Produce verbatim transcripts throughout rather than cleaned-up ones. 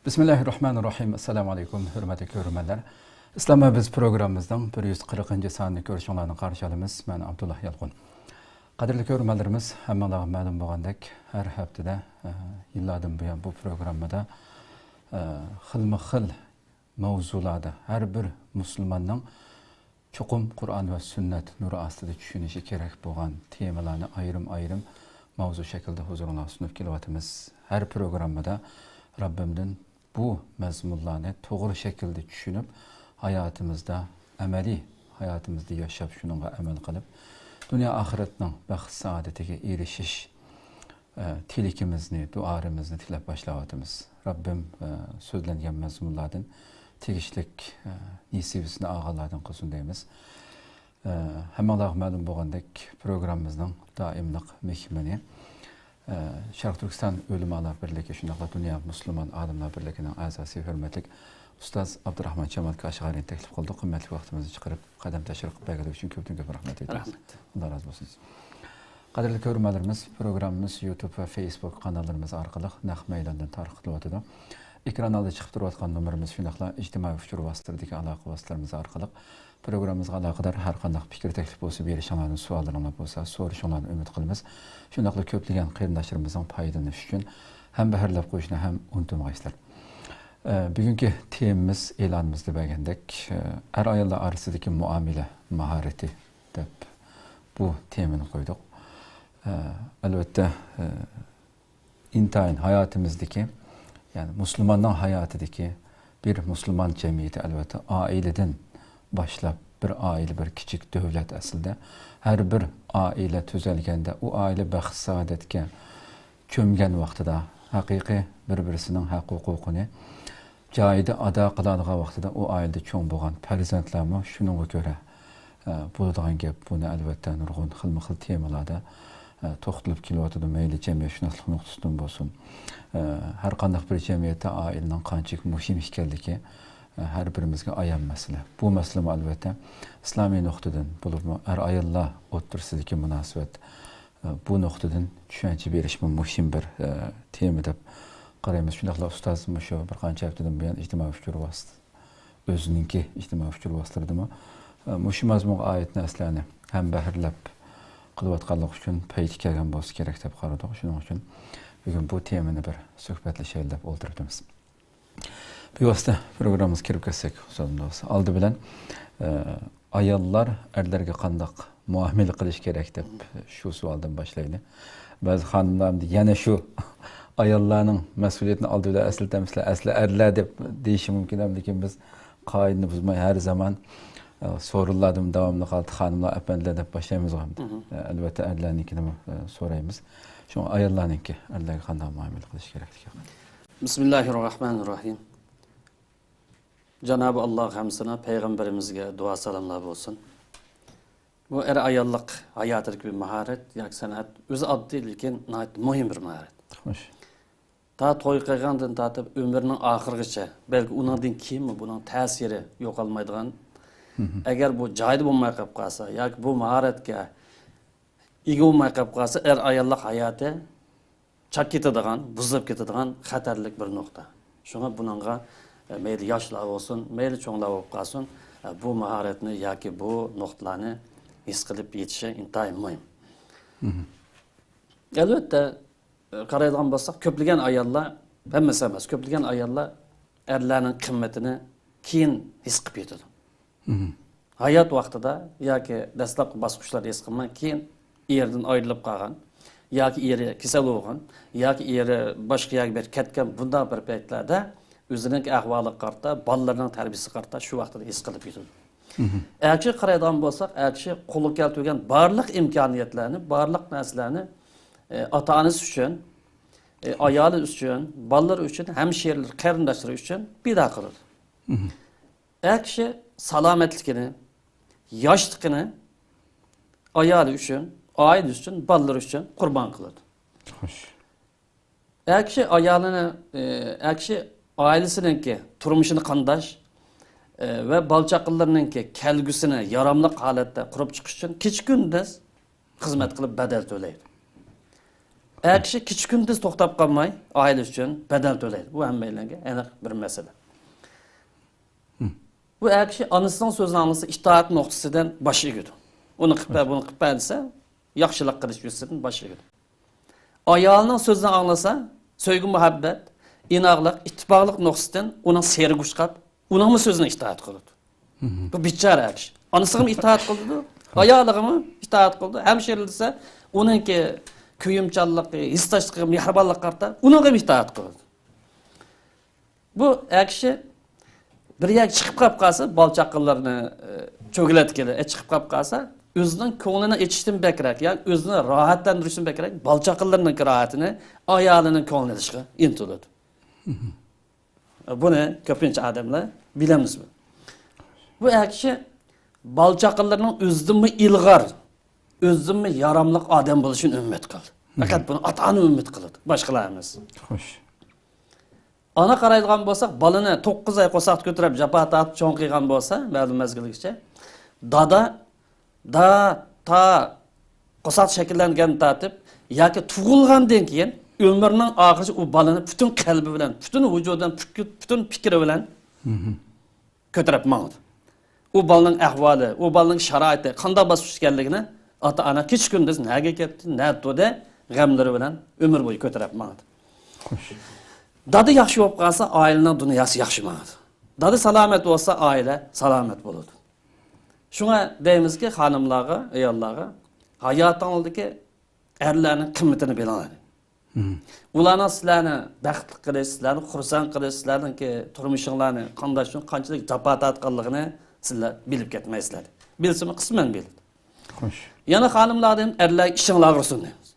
بىسمىللاھىررەھمانىررەھىم. ئەسسالامۇئەلەيكۇم، ھۆرمەتلىك كۆرۈرمەنلەر. ئىسلام ۋە بىز پروگراممىمىزنىڭ بىر يۈز قىرىقىنچى سانىنى كۆرۈشۈڭلارنى قارشى ئالىمىز. مەن ئابدۇللا يالقۇن. قەدىرلىك كۆرۈرمەنلىرىمىز، ھەممىڭلارغا مەلۇم بولغاندەك، ھەر ھەپتىدە، ئە، يىللاردىن بۇيان بۇ پروگراممىدا، ئە، خىلمۇ خىل مەۋزۇلاردا ھەر بىر مۇسۇلماننىڭ چوقۇم قۇرئان ۋە سۈننەت نۇرى ئاستىدا چۈشىنىشى كېرەك بولغان تېمىلارنى ئايرىم-ئايرىم ماۋزۇ شەكلىدە ھۇزۇرۇڭلارغا سۇنۇپ كېلىۋاتىمىز. ھەر پروگراممىدا رەببىمدىن بۇ مەزمۇنلارنى توغرا شەكىلدە چۈشىنىپ، ھاياتىمىزدا ئەمەلىي، ھاياتىمىزدا ياشاپ، شۇنىڭغا ئەمەل قىلىپ، دۇنيا ئاخىرەتنىڭ بەخت-سائادىتىگە ئېرىشىش، ئە، تىلىكىمىزنى، دۇئالىرىمىزنى تىلەپ باشلاۋاتىمىز. رەببىم، ئە، سۆزلەنگەن مەزمۇنلاردىن تېگىشلىك، ئە، نېسىۋىسىنى ئالغانلاردىن قىلسۇن دەيمىز. ئە، ھەممىڭلارغا مەلۇم بولغاندەك، پروگراممىمىزنىڭ دائىملىق مېھمىنى، ئە، شەرقىي تۈركىستان ئۆلىمالار بىرلىكى، شۇنداقلا دۇنيا مۇسۇلمان ئالىملار بىرلىكىنىڭ ئەزاسى، ھۆرمەتلىك ئۇستاز ئابدۇراخمان جامال كاشغەرىنى تەكلىپ قىلدۇق. قىممەتلىك ۋاقتىمىزنى چىقىرىپ، قەدەم تەشرىپ قىلىپ بەرگەنلىكى ئۈچۈن كۆپتىن كۆپ رەھمەت ئېيتىمىز. رەھمەت. ئاللا رازى بولسۇن. قەدىرلىك كۆرۈرمەنلىرىمىز، پروگراممىمىز يۇتۇب ۋە فېيسبۇك قاناللىرىمىز ئارقىلىق نەق مەيداندىن تارقىتىلىۋاتىدۇ. ئېكران ئالدىدا چىقىپ تۇرۇۋاتقان نومۇرىمىز، شۇنداقلا ئىجتىمائىي ئۇچۇر ۋاسىتىلىرىدىكى ئالاقە ۋاسىتىلىرىمىز ئارقىلىق پروگراممىمىزغا ئالاقىدار ھەر قانداق پىكىر، تەكلىپ بولسا بېرىشىڭلارنى، سوئاللىرىڭلار بولسا سورىشىڭلارنى ئۈمىد قىلىمىز. شۇنداقلا كۆپلىگەن قېرىنداشلىرىمىزنىڭ پايدىلىنىشى ئۈچۈن ھەمبەھىرلەپ قويۇشنى ھەم ئۇنتۇمىغايسىلەر. ئە، بۈگۈنكى تېمىمىز ئېلانىمىزدا بەرگەندەك، ئە، ئەر-ئاياللار ئارىسىدىكى مۇئامىلە ماھارىتى دەپ بۇ تېمىنى قويدۇق. ئە، ئەلۋەتتە، ئە، ئىنتايىن ھاياتىمىزدىكى، يەنى مۇسۇلماننىڭ ھاياتىدىكى بىر مۇسۇلمان جەمئىيىتى، ئەلۋەتتە، ئائىلىدىن باشلاپ، بىر ئائىلە بىر كىچىك دۆلەت ئەسلىدە. ھەر بىر ئائىلە تۈزەلگەندە، ئۇ ئائىلە بەخت-سائادەتكە چۆمگەن ۋاقتىدا، ھەقىقىي بىر-بىرسىنىڭ ھەق-ھوقۇقىنى جايىدا ئادا قىلالىغان ۋاقتىدا، ئۇ ئائىلىدە چوڭ بولغان پەرزەنتلەرمۇ شۇنىڭغا كۆرە ئە، بولىدىغان گەپ. بۇنى ئەلۋەتتە نۇرغۇن خىلمۇ خىل تېمىلاردا، ئە، توختىلىپ كېلىۋاتىدۇ. مەيلى جەمئىيەتشۇناسلىق نۇقتىسىدىن بولسۇن، ئە، ھەر قانداق بىر جەمئىيەتتە ئائىلىنىڭ قانچىلىك مۇھىم ئىكەنلىكى، ئە، ھەر بىرىمىزگە ئايان مەسىلە. بۇ مەسىلىمۇ ئەلۋەتتە ئىسلامىي نۇقتىدىن، بولۇپمۇ ئەر-ئاياللار ئوتتۇرىسىدىكى مۇناسىۋەت، ئە، بۇ نۇقتىدىن چۈشەنچە بېرىشمۇ مۇھىم بىر، ئە، تېما دەپ قارايمىز. شۇنداقلا ئۇستاز مۇشۇ بىر قانچە ھەپتىدىن بۇيان ئىجتىمائىي ئۇچۇر ۋاسىتە ئۆزىنىڭكى ئىجتىمائىي ئۇچۇر ۋاسىتىلىرىدىمۇ، ئە، مۇشۇ مەزمۇنغا ئائىت نەرسىلەرنى ھەمبەھىرلەپ قىلىۋاتقانلىقى ئۈچۈن پەيتى كەلگەن بولسا كېرەك دەپ قارىدۇق. شۇنىڭ ئۈچۈن بۈگۈن بۇ تېمىنى بىر سۆھبەتلىشەيلى دەپ ئولتۇرۇپتىمىز. بىۋاسىتە پروگراممىمىزغا كىرىپ كەتسەك، ئۇستازىم، ئالدى بىلەن، ئە، ئاياللار ئەرلەرگە قانداق مۇئامىلە قىلىش كېرەك دەپ شۇ سوئالدىن باشلايلى. بەزى خانىملار يەنە شۇ ئاياللارنىڭ مەسئۇلىيىتىنى ئالدى بىلەن ئەسلىتەمسىلەر، ئەسلى ئەرلەر دەپ دېيىشى مۇمكىن، لېكىن بىز قائىدىنى بۇزماي ھەر زامان، ئە، سورۇنلاردىمۇ داۋاملىق ھالدا خانىملار، ئەپەندىلەر دەپ باشلايمىزغۇ ئەمدى. مھم. ئە، ئەلۋەتتە ئەرلەرنىڭكىنىمۇ، ئە، سورايمىز. شۇڭا ئاياللارنىڭكى ئەرلەرگە قانداق مۇئامىلە قىلىش كېرەكلىكى ھەققىدە. بىسمىللاھىررەھمانىررەھىم. جانابى ئاللاغا ھەمسىنا پەيغەمبىرىمىزگە دۇئا سالاملار بولسۇن. بۇ ئەر-ئاياللىق ھاياتىدىكى بىر ماھارەت ياكى سەنئەت. ئۆزى ئاددىي، لېكىن ناھايىتى مۇھىم بىر ماھارەت. خوش. تا توي قىلغاندىن تارتىپ ئۆمرىنىڭ ئاخىرىغىچە، بەلكى ئۇنىڭدىن كېيىنمۇ بۇنىڭ تەسىرى يوقالمايدىغان. مھم. ئەگەر بۇ جايىدا بولماي قېلىپ قالسا ياكى بۇ ماھارەتكە ئىگە بولماي قېلىپ قالسا، ئەر-ئاياللىق ھاياتى چاك كېتىدىغان، بۇزۇلۇپ كېتىدىغان خەتەرلىك بىر نۇقتا. شۇڭا بۇنىڭغا، ئە، مەيلى ياشلار بولسۇن، مەيلى چوڭلار بولۇپ قالسۇن، ئە، بۇ ماھارەتنى ياكى بۇ نۇقتىلارنى ھېس قىلىپ يېتىشى ئىنتايىن مۇھىم. مھم. ئەلۋەتتە، ئە، قارايدىغان بولساق، كۆپلىگەن ئاياللار، ھەممىسى ئەمەس، كۆپلىگەن ئاياللار ئەرلەرنىڭ قىممىتىنى كېيىن ھېس قىلىپ يېتىدۇ. مھم. ھايات ۋاقتىدا ياكى دەسلەپكى باسقۇچلاردا ھېس قىلماي، كېيىن ئېرىدىن ئايرىلىپ قالغان ياكى ئېرى كېسەل بولغان ياكى ئېرى باشقا يەرگە بېرىپ كەتكەن، بۇنداق بىر پەيتلەردە ئۆزىنىڭ ئەھۋالىغا قارىتا، بالىلىرىنىڭ تەربىيىسىگە قارىتا شۇ ۋاقتىدا ھېس قىلىپ يېتىدۇ. مھم. ئەكسىگە قارايدىغان بولساق، ئەكسى قولغا كەلتۈرگەن بارلىق ئىمكانىيەتلەرنى، بارلىق نەرسىلەرنى، ئە، ئاتا-ئانىسى ئۈچۈن، ئە، ئايالى ئۈچۈن، بالىلىرى ئۈچۈن، ھەمشىرىلىرى، قېرىنداشلىرى ئۈچۈن پىدا قىلىدۇ. مھم. ئەر كىشى سالامەتلىكىنى، ياشلىقىنى ئايالى ئۈچۈن، ئائىلىسى ئۈچۈن، بالىلىرى ئۈچۈن قۇربان قىلىدۇ. خوش. ئەر كىشى ئايالىنى، ئە، ئەر كىشى ئائىلىسىنىڭكى تۇرمۇشىنى قامداش، ئە، ۋە بالا-چاقىلىرىنىڭكى كەلگۈسىنى ياراملىق ھالەتتە قۇرۇپ چىقىش ئۈچۈن كېچە-كۈندۈز خىزمەت قىلىپ بەدەل تۆلەيدۇ. ئەر كىشى كېچە-كۈندۈز توختاپ قالماي، ئائىلە ئۈچۈن بەدەل تۆلەيدۇ. بۇ ھەممەيلەنگە ئېنىق بىر مەسىلە. بۇ ئەر كىشى ئانىسىنىڭ سۆزىنى ئاڭلىسا، ئىتائەت نۇقتىسىدىن باش ئېگىدۇ. ئۇنى قىلىپ بەر، بۇنى قىلىپ بەر دېسە، ياخشىلىق قىلىش يۈزىسىدىن باش ئېگىدۇ. ئايالىنىڭ سۆزىنى ئاڭلىسا، سۆيگۈ-مۇھەببەت، ئىناقلىق، ئىتتىپاقلىق نۇقتىسىدىن ئۇنىڭ سېرىگى ئۇچقاپ، ئۇنىڭمۇ سۆزىنى ئىتائەت قىلىدۇ. بۇ بىچارە ئەر كىشى. ئانىسىغىمۇ ئىتائەت قىلىدۇ، ئايالىغىمۇ ئىتائەت قىلىدۇ. ھەمشىرە دېسە، ئۇنىڭكى كۆيۈمچانلىقى، ھېسداشلىقىغا، مېھرىبانلىقىغا قارىتا ئۇنىڭغىمۇ ئىتائەت قىلىدۇ. بۇ ئەر كىشى بىر يەرگە چىقىپ قاپ قالسا، بالا-چاقىلىرىنى، ئە، چۆگىلەتكىلى، ئە، چىقىپ قاپ قالسا، ئۆزىنىڭ كۆڭلىنى ئېچىشتىن بەكرەك، يا ئۆزىنى راھەتلەندۈرۈشتىن بەكرەك، بالا-چاقىلىرىنىڭكى راھىتىنى، ئايالىنىڭ كۆڭلىنى ئېلىشقا ئىنتىلىدۇ. بۇنى كۆپىنچە ئادەملەر بىلەمىز. بۇ ئەر كىشى بالا-چاقىلىرىنىڭ ئۆزىدىنمۇ ئىلغار، ئۆزىدىنمۇ ياراملىق ئادەم بولۇشىنى ئۈمىد قىلىدۇ. پەقەت بۇنى ئاتا-ئانا ئۈمىد قىلىدۇ، باشقىلار ئەمەس. خوش. ئانا قارايدىغان بولساق، بالىنى توققۇز ئاي قورساقتا كۆتۈرۈپ، جاپا تارتىپ چوڭ قىلغان بولسا، مەلۇم مەزگىلگىچە، دادا، دا، تا، قورساق شەكىللەنگەندىن تارتىپ ياكى تۇغۇلغاندىن كېيىن ئۆمرىنىڭ ئاخىرىغىچە ئۇ بالىنى پۈتۈن قەلبى بىلەن، پۈتۈن ۋۇجۇدى بىلەن، پۈتكۈل-، پۈتۈن پىكرى بىلەن كۆتۈرۈپ ماڭىدۇ. ئۇ بالىنىڭ ئەھۋالى، ئۇ بالىنىڭ شارائىتى قانداق باسقۇچ ئىكەنلىكىنى ئاتا-ئانا كېچە-كۈندۈز نەگە كەتتى، نەدە تۇردى، غەملىرى بىلەن ئۆمۈر بويى كۆتۈرۈپ ماڭىدۇ. خوش. دادا ياخشى بولۇپ قالسا، ئائىلىنىڭ دۇنياسى ياخشى ماڭىدۇ. دادا سالامەت بولسا، ئائىلە سالامەت بولىدۇ. شۇڭا دەيمىزكى، خانىملارغا، ئاياللارغا، ھاياتىڭلاردىكى ئەرلەرنىڭ قىممىتىنى بىلىڭلار. ئۇلارنىڭ سىلەرنى بەختلىك قىلىش، سىلەرنى خۇرسەن قىلىش، سىلەرنىڭكى تۇرمۇشۇڭلارنى قامداش ئۈچۈن قانچىلىك جاپا تارتقانلىقىنى سىلەر بىلىپ كەتمەيسىلەر. بىلسىمۇ قىسمەن بىلىدۇ. خوش. يەنە خانىملاردىن ئەرلەر ئىشىڭلارغا ئۇرسۇن دەيمىز.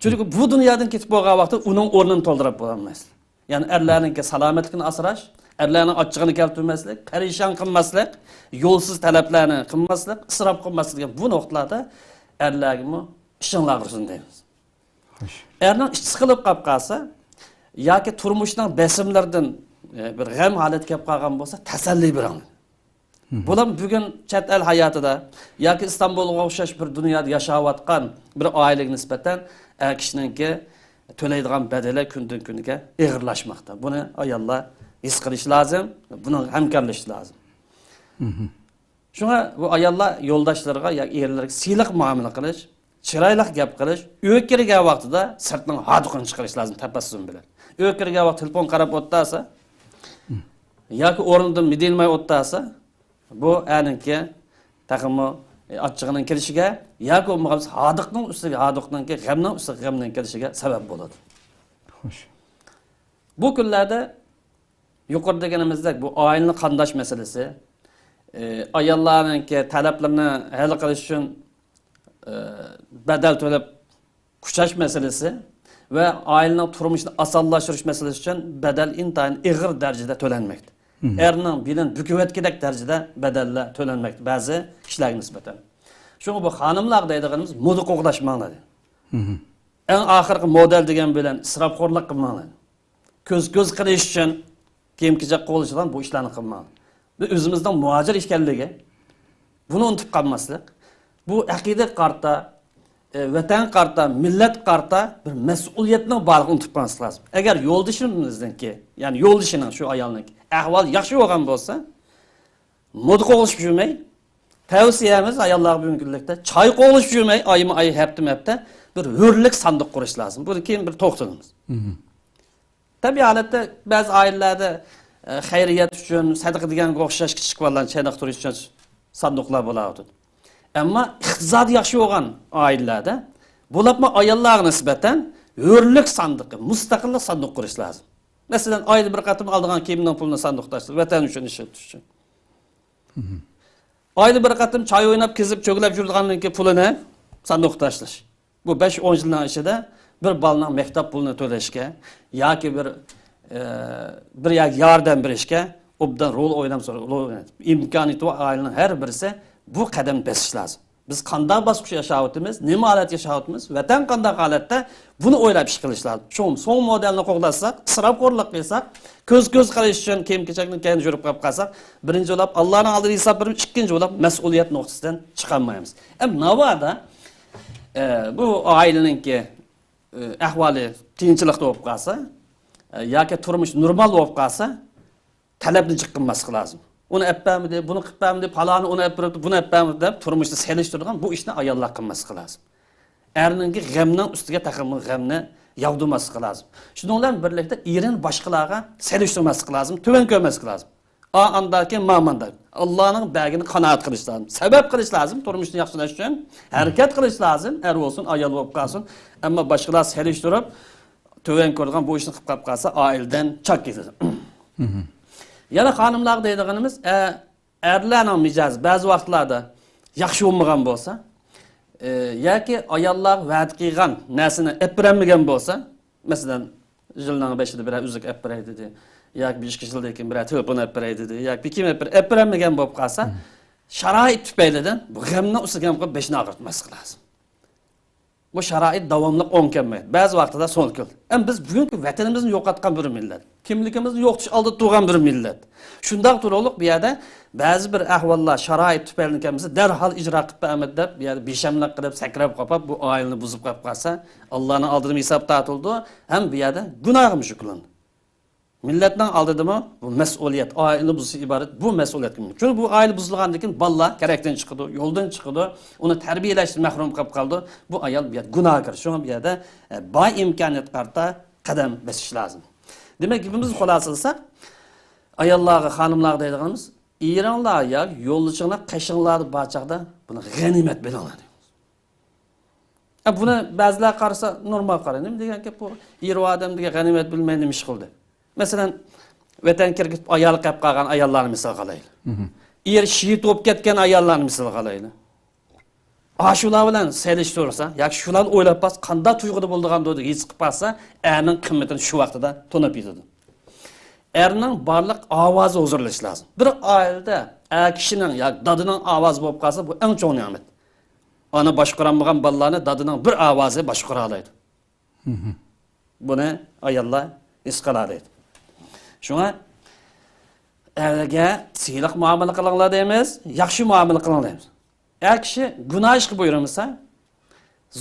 چۈنكى بۇ دۇنيادىن كېتىپ بولغان ۋاقىتتا ئۇنىڭ ئورنىنى تولدۇرۇپ بولالمايسىز. يەنى ئەرلەرنىڭكى سالامەتلىكىنى ئاسراش، ئەرلەرنىڭ ئاچچىقىنى كەلتۈرمەسلىك، پەرىشان قىلماسلىق، يولسىز تەلەپلەرنى قىلماسلىق، ئىسراپ قىلماسلىق دېگەن بۇ نۇقتىلاردا ئەرلەرگىمۇ ئىشىڭلارغا ئۇرسۇن دەيمىز. خوش. ئەرنىڭ ئىچى سىقىلىپ قاپ قالسا ياكى تۇرمۇشنىڭ بېسىملىرىدىن، ئە، بىر غەم ھالەتكە كەپ قالغان بولسا، تەسەللى بېرىڭلار. بۇلار بۈگۈن چەت ئەل ھاياتىدا ياكى ئىستانبۇلغا ئوخشاش بىر دۇنيادا ياشاۋاتقان بىر ئائىلىگە نىسبەتەن ئەر كىشىنىڭكى تۆلەيدىغان بەدىلى كۈندىن كۈنگە ئېغىرلاشماقتا. بۇنى ئاياللار ھېس قىلىشى لازىم، بۇنىڭغا ھەمكارلىشىشى لازىم. شۇڭا بۇ ئاياللار يولداشلىرىغا ياكى ئېرلىرىگە سىلىق مۇئامىلە قىلىش، چىرايلىق گەپ قىلىش، ئۆيگە كىرگەن ۋاقتىدا سىرتنىڭ ھاردۇقىنى چىقىرىش لازىم تەبەسسۇم بىلەن. ئۆيگە كىرگەن ۋاقىت تېلېفون قاراپ ئولتۇرسا ياكى ئورنىدىن مىدىرلىماي ئولتۇرسا، بۇ ئەرنىڭكى تېخىمۇ، ئە، ئاچچىقىنىڭ كېلىشىگە ياكى بولمىغان ھاردۇقنىڭ ئۈستىگە، ھاردۇقنىڭكى غەمنىڭ ئۈستىگە غەمنىڭ كېلىشىگە سەۋەب بولىدۇ. خوش. بۇ كۈنلەردە يۇقىرىدا دېگىنىمىزدەك، بۇ ئائىلىنى قامداش مەسىلىسى، ئى، ئاياللارنىڭكى تەلەپلىرىنى ھەل قىلىش ئۈچۈن، ئى، بەدەل تۆلەپ كۈچەش مەسىلىسى ۋە ئائىلىنىڭ تۇرمۇشىنى ئاسانلاشتۇرۇش مەسىلىسى ئۈچۈن بەدەل ئىنتايىن ئېغىر دەرىجىدە تۆلەنمەكتە. ئەرنىڭ بېلىنى بۈكۈۋەتكۈدەك دەرىجىدە بەدەللەر تۆلەنمەكتە بەزى كىشىلەرگە نىسبەتەن. شۇڭا بۇ خانىملارغا دەيدىغىنىمىز، مودا قوغلاشماڭلار دەيدۇ. ئەڭ ئاخىرقى مودېل دېگەن بىلەن ئىسراپخورلۇق قىلماڭلار. كۆز-كۆز قىلىش ئۈچۈن كىيىم-كېچەك قوغلىشىدىغان بۇ ئىشلارنى قىلماڭ. بۇ ئۆزىمىزنىڭ مۇھاجىر ئىكەنلىكى، بۇنى ئۇنتۇپ قالماسلىق. بۇ ئەقىدىگە قارىتا، ئە، ۋەتەنگە قارىتا، مىللەتكە قارىتا بىر مەسئۇلىيەتنىڭ بارلىقىنى ئۇنتۇپ قالماسلىق لازىم. ئەگەر يولدىشىمىزنىڭكى، يەنى يولدىشىنىڭ، شۇ ئايالنىڭكى ئەھۋالى ياخشى بولغان بولسا، مودا قوغلىشىپ يۈرمەي، تەۋسىيەمىز ئاياللارغا بۈگۈنكى كۈنلۈكتە چاي قوغلىشىپ يۈرمەي، ئايمۇ ئاي، ھەپتىمۇ ھەپتە بىر ھۆرلۈك ساندۇق قۇرۇش لازىم. بۇنى كېيىن بىر توختىلىمىز. تەبىئىي ھالەتتە بەزى ئائىلىلەردە، ئە، خەيرىيەت ئۈچۈن، سەدىقە دېگەنگە ئوخشاش كىچىك بالىلارنى چېنىقتۇرۇش ئۈچۈن ساندۇقلار بولاۋاتىدۇ. ئەمما ئىقتىسادى ياخشى بولغان ئائىلىلەردە، بولۇپمۇ ئاياللارغا نىسبەتەن ھۆرلۈك ساندۇقى، مۇستەقىللىق ساندۇق قۇرۇش لازىم. مەسىلەن، ئايدا بىر قېتىم ئالىدىغان كىيىمنىڭ پۇلىنى ساندۇقتا ئىشلەش، ۋەتەن ئۈچۈن ئىشلىتىش ئۈچۈن. ئايدا بىر قېتىم چاي ئويناپ، كېزىپ، چۆگىلەپ يۈرىدىغاننىڭكى پۇلىنى ساندۇقتا ئىشلەش. بۇ بەش ئون يىلنىڭ ئىچىدە بىر بالىنىڭ مەكتەپ پۇلىنى تۆلەشكە ياكى بىر، ئە، بىر يەرگە ياردەم بېرىشكە ئوبدان رول ئويناپ، رول ئوينايدۇ. ئىمكانىيىتى بار ئائىلىنىڭ ھەر بىرسى بۇ قەدەمنى بېسىش لازىم. بىز قانداق باسقۇچ ياشاۋاتىمىز، نېمە ھالەتتە ياشاۋاتىمىز، ۋەتەن قانداق ھالەتتە، بۇنى ئويلاپ ئىش قىلىش لازىم. شۇڭا سوڭ مودېلنى قوغلاشساق، ئىسراپخورلۇق قىلساق، كۆز-كۆز قىلىش ئۈچۈن كىيىم-كېچەكنى كەينىدە يۈرۈپ قېلىپ قالساق، بىرىنچى بولۇپ ئاللانىڭ ئالدىدا ھېساب بېرىمىز، ئىككىنچى بولۇپ مەسئۇلىيەت نۇقتىسىدىن چىقالمايمىز. ئەمما ناۋادا، ئە، بۇ ئائىلىنىڭكى ئەھۋالى قىيىنچىلىقتا بولۇپ قالسا، ياكى تۇرمۇش نورمال بولۇپ قالسا، تەلەپنى جىق قىلماسلىقى لازىم. ئۇنى ئەپ بەرمىدى، بۇنى قىلىپ بەرمىدى، پالانى ئۇنى ئەپ بېرىپتۇ، بۇنى ئەپ بەرمىدى دەپ تۇرمۇشنى سېلىشتۇرىدىغان بۇ ئىشنى ئاياللار قىلماسلىقى لازىم. ئەرنىڭكى غەمنىڭ ئۈستىگە تېخىمۇ غەمنى ياغدۇرماسلىقى لازىم. شۇنىڭ بىلەن بىرلىكتە ئېرىنى باشقىلارغا سېلىشتۇرماسلىقى لازىم، تۆۋەن كۆرمەسلىكى لازىم. ئا ئانداكى، ما مانداك. ئاللانىڭ بەرگىنى قانائەت قىلىش لازىم. سەۋەب قىلىش لازىم، تۇرمۇشنى ياخشىلاش ئۈچۈن ھەرىكەت قىلىش لازىم. ئەر بولسۇن، ئايال بولۇپ قالسۇن. ئەمما باشقىلار سېلىشتۇرۇپ، تۆۋەن كۆرىدىغان بۇ ئىشنى قىلىپ قاپ قالسا، ئائىلىدىن چاك كېتىدۇ. يەنە خانىملارغا دەيدىغىنىمىز، ئە، ئەرلەرنىڭ مىجەزى بەزى ۋاقىتلاردا ياخشى بولمىغان بولسا، ئە، ياكى ئاياللارغا ۋەدە قىلغان نەرسىنى ئەپ بېرەلمىگەن بولسا، مەسىلەن، يىلنىڭ بېشىدا بىرەر ئۈزۈك ئەپ بېرەي دېدى، ياكى بىر ئىككى يىلدىن كېيىن بىرەر تېلېفون ئەپ بېرەي دېدى، ياكى بىر كىيىم ئەپ بېرەي، ئەپ بېرەلمىگەن بولۇپ قالسا، شارائىت تۈپەيلىدىن بۇ غەمنىڭ ئۈستىگە غەم قىلىپ بېشىنى ئاغرىتماسلىق لازىم. بۇ شارائىت داۋاملىق ئوڭ كەلمەيدۇ. بەزى ۋاقتىدا سول كېلىدۇ. ئەمما بىز بۈگۈنكى ۋەتىنىمىزنى يوقاتقان بىر مىللەت. كىملىكىمىزنى يوقىتىش ئالدىدا تۇرغان بىر مىللەت. شۇنداق تۇرۇقلۇق بۇ يەردە بەزى بىر ئەھۋاللار، شارائىت تۈپەيلىدىن كەلمىسە، دەرھال ئىجرا قىلىپ بەرمىدى دەپ، بۇ يەردە بىشەملىق قىلىپ، سەكرەپ قاپاپ، بۇ ئائىلىنى بۇزۇپ قاپ قالسا، ئاللانىڭ ئالدىدىمۇ ھېساب تارتىلىدۇ، ھەم بۇ يەردە گۇناھىمۇ يۈكلىنىدۇ. مىللەتنىڭ ئالدىدىمۇ بۇ مەسئۇلىيەت، ئائىلىنى بۇزۇش ئىبارەت بۇ مەسئۇلىيەتكە مىنىڭ. چۈنكى بۇ ئائىلە بۇزۇلغاندىن كېيىن بالىلار كەرەكتىن چىقىدۇ، يولدىن چىقىدۇ، ئۇنى تەربىيەلەشتىن مەھرۇم قېلىپ قالىدۇ. بۇ ئايال بۇ يەردە گۇناھكار. شۇڭا بۇ يەردە، ئە، بار ئىمكانىيەتكە قارىتا قەدەم بېسىش لازىم. دېمەك، گېپىمىزنى خۇلاسىلىساق، ئاياللارغا، خانىملارغا دەيدىغىنىمىز، ئېرىڭلار يا يولدىشىڭلار قېشىڭلاردا بار چاغدا بۇنى غەنىيمەت بىلىڭلار دەيمىز. ئە، بۇنى بەزىلەر قارىسا نورمال قارايدۇ. نېمە دېگەن گەپ بۇ؟ ئېرى ئادەم دېگەن غەنىيمەت بىلمەي نېمە ئىش قىلدى؟ مەسىلەن، ۋەتەنگە كىرىپ كېتىپ ئايالى قېلىپ قالغان ئاياللارنى مىسالغا ئالايلى. ئېرى شېھىت بولۇپ كەتكەن ئاياللارنى مىسالغا ئالايلى. ئاشۇلار بىلەن سېلىشتۇرسا، ياكى شۇلارنى ئويلاپ باقسا، قانداق تۇيغۇدا بولىدىغاندۇ دەپ ھېس قىلىپ باقسا، ئەرنىڭ قىممىتىنى شۇ ۋاقتىدا تونۇپ يېتىدۇ. ئەرنىڭ بارلىق ئاۋازى ھۇزۇرلىشى لازىم. بىر ئائىلىدە ئەر كىشىنىڭ ياكى دادىنىڭ ئاۋازى بولۇپ قالسا، بۇ ئەڭ چوڭ نېمەت. ئانا باشقۇرالمىغان بالىلارنى دادىنىڭ بىر ئاۋازى باشقۇرالايدۇ. بۇنى ئاياللار ھېس قىلالايدۇ. شۇڭا ئەرگە سىلىق مۇئامىلە قىلىڭلار دەيمىز، ياخشى مۇئامىلە قىلىڭلار دەيمىز. ئەر كىشى گۇناھ ئىشقا بۇيرۇمىسا،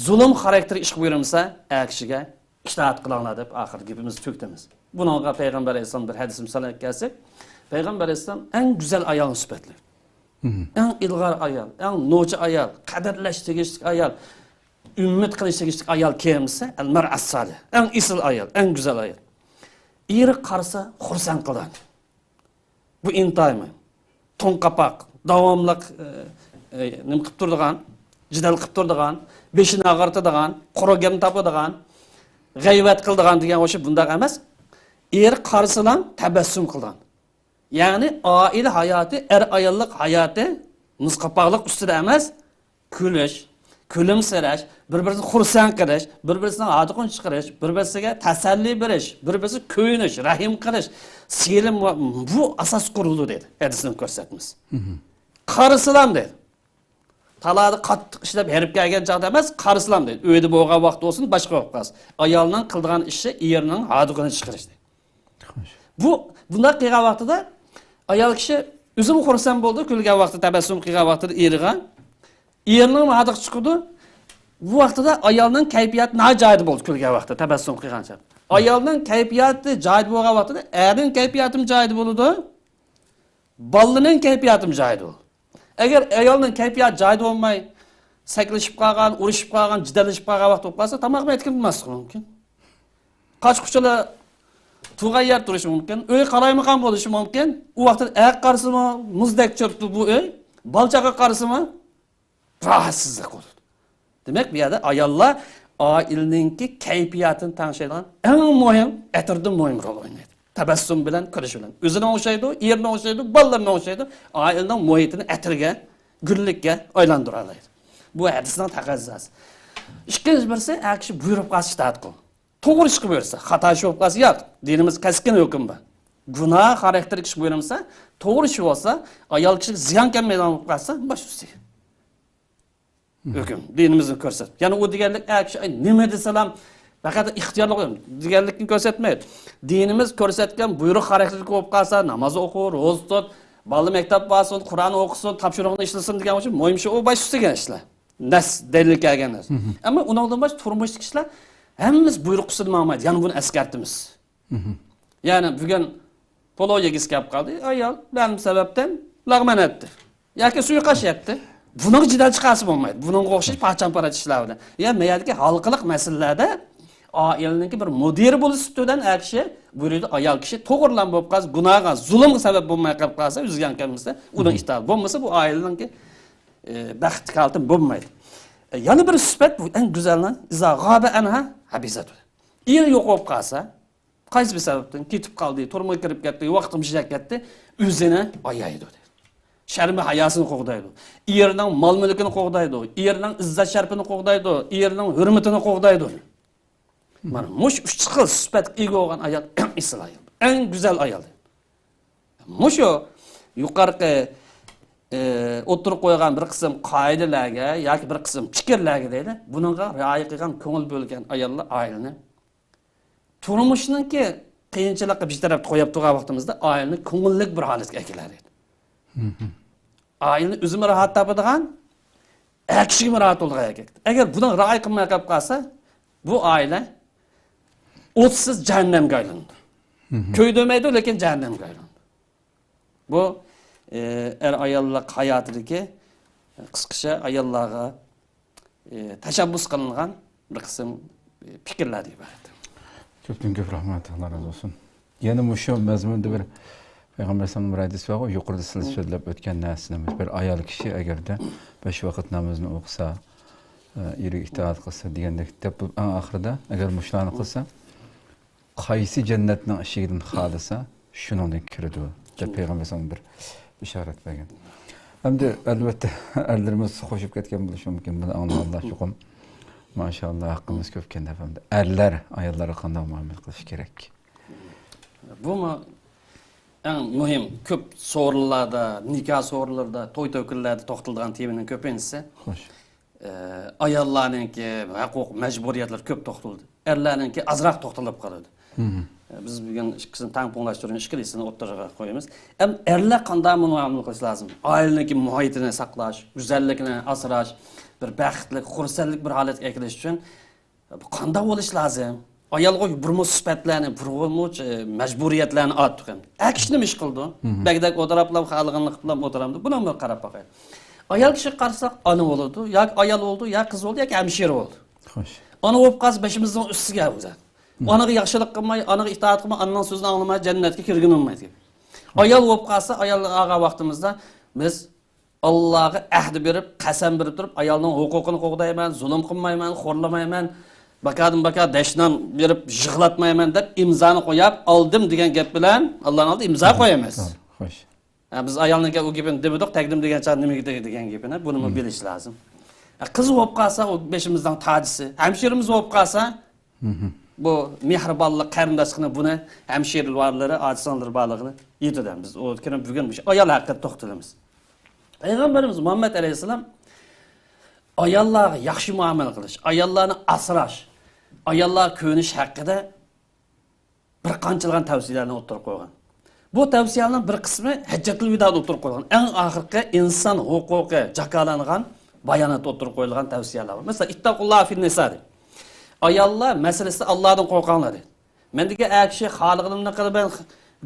زۇلۇم خاراكتېرلىك ئىشقا بۇيرۇمىسا، ئەر كىشىگە ئىتائەت قىلىڭلار دەپ ئاخىرى گېپىمىزنى تۈگىتىمىز. بۇنىڭغا پەيغەمبەر ئەلەيھىسسالام بىر ھەدىس مىسال ئەكەلسەك، پەيغەمبەر ئەلەيھىسسالام ئەڭ گۈزەل ئايالنى سۈپەتلەيدۇ. ئەڭ ئىلغار ئايال، ئەڭ نوچى ئايال، قەدىرلەش تېگىشلىك ئايال، ئۈمىد قىلىش تېگىشلىك ئايال كىم دېسە، ئەل مەرئەس سالىھ. ئەڭ ئېسىل ئايال، ئەڭ گۈزەل ئايال. ئېرى قارىسا خۇرسەن قىلىدۇ. بۇ ئىنتايىن مۇھىم. توڭ قاپاق، داۋاملىق، ئە، ئە، نېمە قىلىپ تۇرىدىغان، جېدەل قىلىپ تۇرىدىغان، بېشىنى ئاغرىتىدىغان، قۇرۇق گەپنى تاپىدىغان، غەيۋەت قىلىدىغان دېگەن ئوخشاپ بۇنداق ئەمەس. ئېرى قارىسىلا تەبەسسۇم قىلىدىغان. يەنى ئائىلە ھاياتى، ئەر-ئاياللىق ھاياتى مۇز قاپاقلىق ئۈستىدە ئەمەس، كۈلۈش، كۈلۈمسىرەش، بىر-بىرىسىنى خۇرسەن قىلىش، بىر-بىرىسىنىڭ ھادىقىنى چىقىرىش، بىر-بىرسىگە تەسەللى بېرىش، بىر-بىرسىگە كۆيۈنۈش، رەھىم قىلىش، سىيلىم ۋە بۇ ئاساس قۇرۇلىدۇ دەيدۇ ھەدىسنىڭ كۆرسەتمىسى. قارىسىلام دەيدۇ. تالادا قاتتىق ئىشلەپ ھېرىپ كەلگەن چاغدا ئەمەس، قارىسىلام دەيدۇ. ئۆيدە بولغان ۋاقىت بولسۇن، باشقا ۋاقىت بولسۇن. ئايالنىڭ قىلىدىغان ئىشى ئېرىنىڭ ھادىقىنى چىقىرىش دەيدۇ. بۇ، بۇنداق قىلغان ۋاقتىدا ئايال كىشى ئۆزىمۇ خۇرسەن بولىدۇ، كۈلگەن ۋاقتىدا، تەبەسسۇم قىلغان ۋاقتىدا ئېرىغا. ئېرىنىڭ ھادىقى چىقىدۇ. بۇ ۋاقتىدا ئايالنىڭ كەيپىياتى ناھايىتى جايىدا بولىدۇ، كۈلگەن ۋاقتىدا، تەبەسسۇم قىلغان چاغدا. ئايالنىڭ كەيپىياتى جايىدا بولغان ۋاقتىدا ئەرنىڭ كەيپىياتىمۇ جايىدا بولىدۇ. بالىنىڭ كەيپىياتىمۇ جايىدا بولىدۇ. ئەگەر ئايالنىڭ كەيپىياتى جايىدا بولماي، سەكلىشىپ قالغان، ئۇرۇشۇپ قالغان، جىدەللىشىپ قالغان ۋاقىت بولۇپ قالسا، تاماق بەتكە كىرمەسلىكى مۇمكىن. قاچا-قۇچىلا تۇرغان يەر تۇرۇشى مۇمكىن. ئۆي قالايمىقان بولۇشى مۇمكىن. ئۇ ۋاقىتتا ئەرگە قارىسىمۇ مۇزدەك چۆپتۇ بۇ ئۆي. بالا-چاغىغا قارىسىمۇ راھەتسىزلىك بولىدۇ. دېمەك، بۇ يەردە ئاياللار ئائىلىنىڭكى كەيپىياتىنى تەڭشەيدىغان ئەڭ مۇھىم، ئەتىردىن مۇھىم رول ئوينايدۇ. تەبەسسۇم بىلەن، كۈلۈش بىلەن. ئۆزىنى ئوڭشايدۇ، ئېرىنى ئوڭشايدۇ، بالىلىرىنى ئوڭشايدۇ. ئائىلىنىڭ مۇھىتىنى ئەتىرگە، گۈللۈككە ئايلاندۇرالايدۇ. بۇ ھەدىسنىڭ تەقەززاسى. ئىككىنچى بىرسى، ئەر كىشى بۇيرۇپ قالسا ئىتائەت قىل. توغرا ئىشقا بۇيرۇسا، خاتا ئىش بولۇپ قالسا ياق. دىنىمىز كەسكىن ھۆكۈم بار. گۇناھ خاراكتېرلىك ئىشقا بۇيرۇمىسا، توغرا ئىش بولسا، ئايال كىشىگە زىيان كەلمەيدىغان بولۇپ قالسا، باش ئۈستىگە. ھۆكۈم، دىنىمىزنى كۆرسەت. يەنى ئۇ دېگەنلىك، ئە، كىشى، ئاي، نېمە دېسىلام، پەقەت ئىختىيارلىق دېگەنلىكنى كۆرسەتمەيدۇ. دىنىمىز كۆرسەتكەن بۇيرۇق خاراكتېرلىك بولۇپ قالسا، ناماز ئوقۇ، روزا تۇت، بالا مەكتەپ بارسۇن، قۇرئان ئوقۇسۇن، تاپشۇرۇقنى ئىشلىسۇن دېگەن ئوخشاش مۇھىم ئىش ئۇ باش ئۈستىگە ئىشلار. نەس دەلىل كەلگەن نەرسە. ئەمما ئۇنىڭدىن باشقا تۇرمۇشتىكى ئىشلار ھەممىسى بۇيرۇق ئۈستىدە ماڭمايدۇ. يەنە بۇنى ئەسكەرتىمىز. يەنى بۈگۈن پولو يېگۈسى كەپ قالدى. ئايال بەلگىلىم سەۋەبتىن لەغمەن ئەتتى. ياكى سۇيىقاش يەتتى. بۇنىڭغا جېدەل چىقارسا بولمايدۇ. بۇنىڭغا ئوخشاش پارچان-پارچە ئىشلار بىلەن. يا مەيەردىكى ھالقىلىق مەسىلىلەردە ئائىلىنىڭكى بىر مۇدىرى بولۇش سۈپىتى بىلەن ئەر كىشى بۇيرۇيدۇ، ئايال كىشى توغرىلام بولۇپ قالسا، گۇناھقا، زۇلۇمغا سەۋەب بولماي قېلىپ قالسا، ئۆزى زىيان كەلمىسە، ئۇنىڭ ئىتائىتى بولمىسا، بۇ ئائىلىنىڭكى، ئە، بەختلىك ھالىتى بولمايدۇ. ئە، يەنە بىر سۈپەت، بۇ ئەڭ گۈزەلنىڭ، ئىزا غابە ئەنھا ھەبىسەتۇ. ئېرى يوق بولۇپ قالسا، قايسى بىر سەۋەبتىن كېتىپ قالدى، تۈرمىگە كىرىپ كەتتى، ۋاقتىمۇ چىداپ كەتتى، ئۆزىنى ئايايدۇ. شەرمى ھاياسىنى قوغدايدۇ. ئېرىنىڭ مال-مۈلكىنى قوغدايدۇ. ئېرىنىڭ ئىززەت-شەرىپىنى قوغدايدۇ. ئېرىنىڭ ھۆرمىتىنى قوغدايدۇ. مانا مۇشۇ ئۈچ خىل سۈپەتكە ئىگە بولغان ئايال ئەڭ ئېسىل ئايال. ئەڭ گۈزەل ئايال. مۇشۇ يۇقىرىقى، ئى، ئوتتۇرىغا قويغان بىر قىسىم قائىدىلەرگە ياكى بىر قىسىم پىكىرلەرگە دەيلى، بۇنىڭغا رىئايە قىلغان، كۆڭۈل بۆلگەن ئاياللار ئائىلىنى تۇرمۇشنىڭكى قىيىنچىلىقى بىر تەرەپتە قويۇپ تۇرغان ۋاقتىمىزدا ئائىلىنى كۆڭۈللۈك بىر ھالەتكە ئەكېلەلەيدۇ. ئائىلىنى ئۆزىمۇ راھەت تاپىدىغان، ئەر كىشىگىمۇ راھەت بولىدىغان ئەركەك. ئەگەر بۇنىڭغا رىئايە قىلماي قېلىپ قالسا، بۇ ئائىلە ئوتسىز جەھەننەمگە ئايلىنىدۇ. كۆيدۈرمەيدۇ، لېكىن جەھەننەمگە ئايلىنىدۇ. بۇ، ئە، ئەر-ئاياللىق ھاياتىدىكى، قىسقىچە ئاياللارغا، ئە، تەشەببۇس قىلىنغان بىر قىسىم، ئە، پىكىرلەردىن ئىبارەت. كۆپتىن كۆپ رەھمەت، ئاللا رازى بولسۇن. يەنە مۇشۇ مەزمۇندا بىر پەيغەمبەر ئەلەيھىسسالام بىر ھەدىسى بارغۇ، يۇقىرىدا سىلەر سۆزلەپ ئۆتكەن نەرسىنى، بىر ئايال كىشى ئەگەردە بەش ۋاقىت نامىزىنى ئوقۇسا، ئە، ئېرىگە ئىتائەت قىلسا دېگەندەك، دەپ بۇ ئەڭ ئاخىرىدا، ئەگەر مۇشۇلارنى قىلسا، قايسى جەننەتنىڭ ئىشىكىدىن خالىسا، شۇنىڭدىن كىرىدۇ، دەپ پەيغەمبەر ئەلەيھىسسالام بىر بېشارەت بەرگەن. ئەمدى ئەلۋەتتە ئەرلىرىمىز خوشۇپ كەتكەن بولۇشى مۇمكىن، بۇنى ئاڭلىغانلار چوقۇم، ماشائاللا، ھەققىمىز كۆپكەن دەپ. ئەمدى ئەرلەر ئاياللارغا قانداق مۇئامىلە قىلىشى كېرەك؟ بۇمۇ ئەڭ مۇھىم، كۆپ سورۇنلاردا، نىكاھ سورۇنلىرىدا، توي-تۆكۈنلەردە توختىلىدىغان تېمىنىڭ كۆپىنچىسى. خوش. ئە، ئاياللارنىڭكى ھوقۇق، مەجبۇرىيەتلىرى كۆپ توختىلىدۇ. ئەرلەرنىڭكى ئازراق توختىلىپ قالىدۇ. ئە، بىز بۈگۈن ئىككىسىنى تەڭپۇڭلاشتۇرغان ئىككىلا ھېسسىنى ئوتتۇرىغا قويىمىز. ئەم، ئەرلەر قانداق مۇئامىلە قىلىشى لازىم؟ ئائىلىنىڭكى مۇھىتىنى ساقلاش، گۈزەللىكىنى ئاسراش، بىر بەختلىك، خۇرسەنلىك بىر ھالەتكە ئەكېلىش ئۈچۈن بۇ قانداق بولۇش لازىم؟ ئايالغا بىرمۇ سۈپەتلەرنى، بىرمۇ مەجبۇرىيەتلەرنى ئارتۇق ئەمدى. ئەر كىشى نېمە ئىش قىلىدۇ؟ بەگدەك ئولتۇراپلا، خالىغىنىنى قىلىپلا ئولتۇرامدۇ؟ بۇنىڭغا بىر قاراپ باقايلى. ئايال كىشىگە قارىساق، ئانا بولىدۇ، ياكى ئايال بولىدۇ، ياكى قىز بولىدۇ، ياكى ھەمشىرە بولىدۇ. خوش. ئانا بولۇپ قالسا بېشىمىزنىڭ ئۈستىگە ئۇ زات. ئانىغا ياخشىلىق قىلماي، ئانىغا ئىتائەت قىلماي، ئانىنىڭ سۆزىنى ئاڭلىماي جەننەتكە كىرگىلى بولمايدۇ. ئايال بولۇپ قالسا، ئايال ئالغان ۋاقتىمىزدا بىز ئاللاغا ئەھدى بېرىپ، قەسەم بېرىپ تۇرۇپ، ئايالنىڭ ھوقۇقىنى قوغدايمەن، زۇلۇم قىلمايمەن، خورلىمايمەن، باكادىن باكا دەشنام بېرىپ يىغلاتمايمەن دەپ ئىمزانى قويۇپ، ئالدىم دېگەن گەپ بىلەن ئاللانىڭ ئالدىدا ئىمزا قويىمىز. خوش. ھە، بىز ئايالنىڭكى ئۇ گېپىنى دېمىدۇق، تەگدىم دېگەن چاغدا نېمە دېگەن گېپىنى، بۇنىمۇ بىلىش لازىم. ھە، قىز بولۇپ قالسا، ئۇ بېشىمىزنىڭ تاجىسى. ھەمشىرىمىز بولۇپ قالسا، بۇ مېھرىبانلىق، قېرىنداشلىقنى بۇنى ھەمشىرە بارلىرى، ئاچا-سىڭىللىرى بارلىقىنى يېتىدۇ. بىز ئۇ كىرىپ بۈگۈن مۇشۇ ئايال ھەققىدە توختىلىمىز. پەيغەمبىرىمىز مۇھەممەد ئەلەيھىسسالام ئاياللارغا ياخشى مۇئامىلە قىلىش، ئاياللارنى ئاسراش، ئاياللارغا كۆيۈنۈش ھەققىدە بىر قانچىلىغان تەۋسىيەلەرنى ئوتتۇرىغا قويغان. بۇ تەۋسىيەلەرنىڭ بىر قىسمى ھەججەتۇل ۋىدادا ئوتتۇرىغا قويۇلغان. ئەڭ ئاخىرقى ئىنسان ھوقۇقى جاكارلانغان باياناتتا ئوتتۇرىغا قويۇلغان تەۋسىيەلەر بار. مەسىلەن، «ئىتتەقۇللاھە فىننىسا» دەيدۇ. ئاياللار مەسىلىسىدە ئاللادىن قورقۇڭلار دەيدۇ. مەن دېگەن ئەر كىشى خالىغىنىمنى قىلىمەن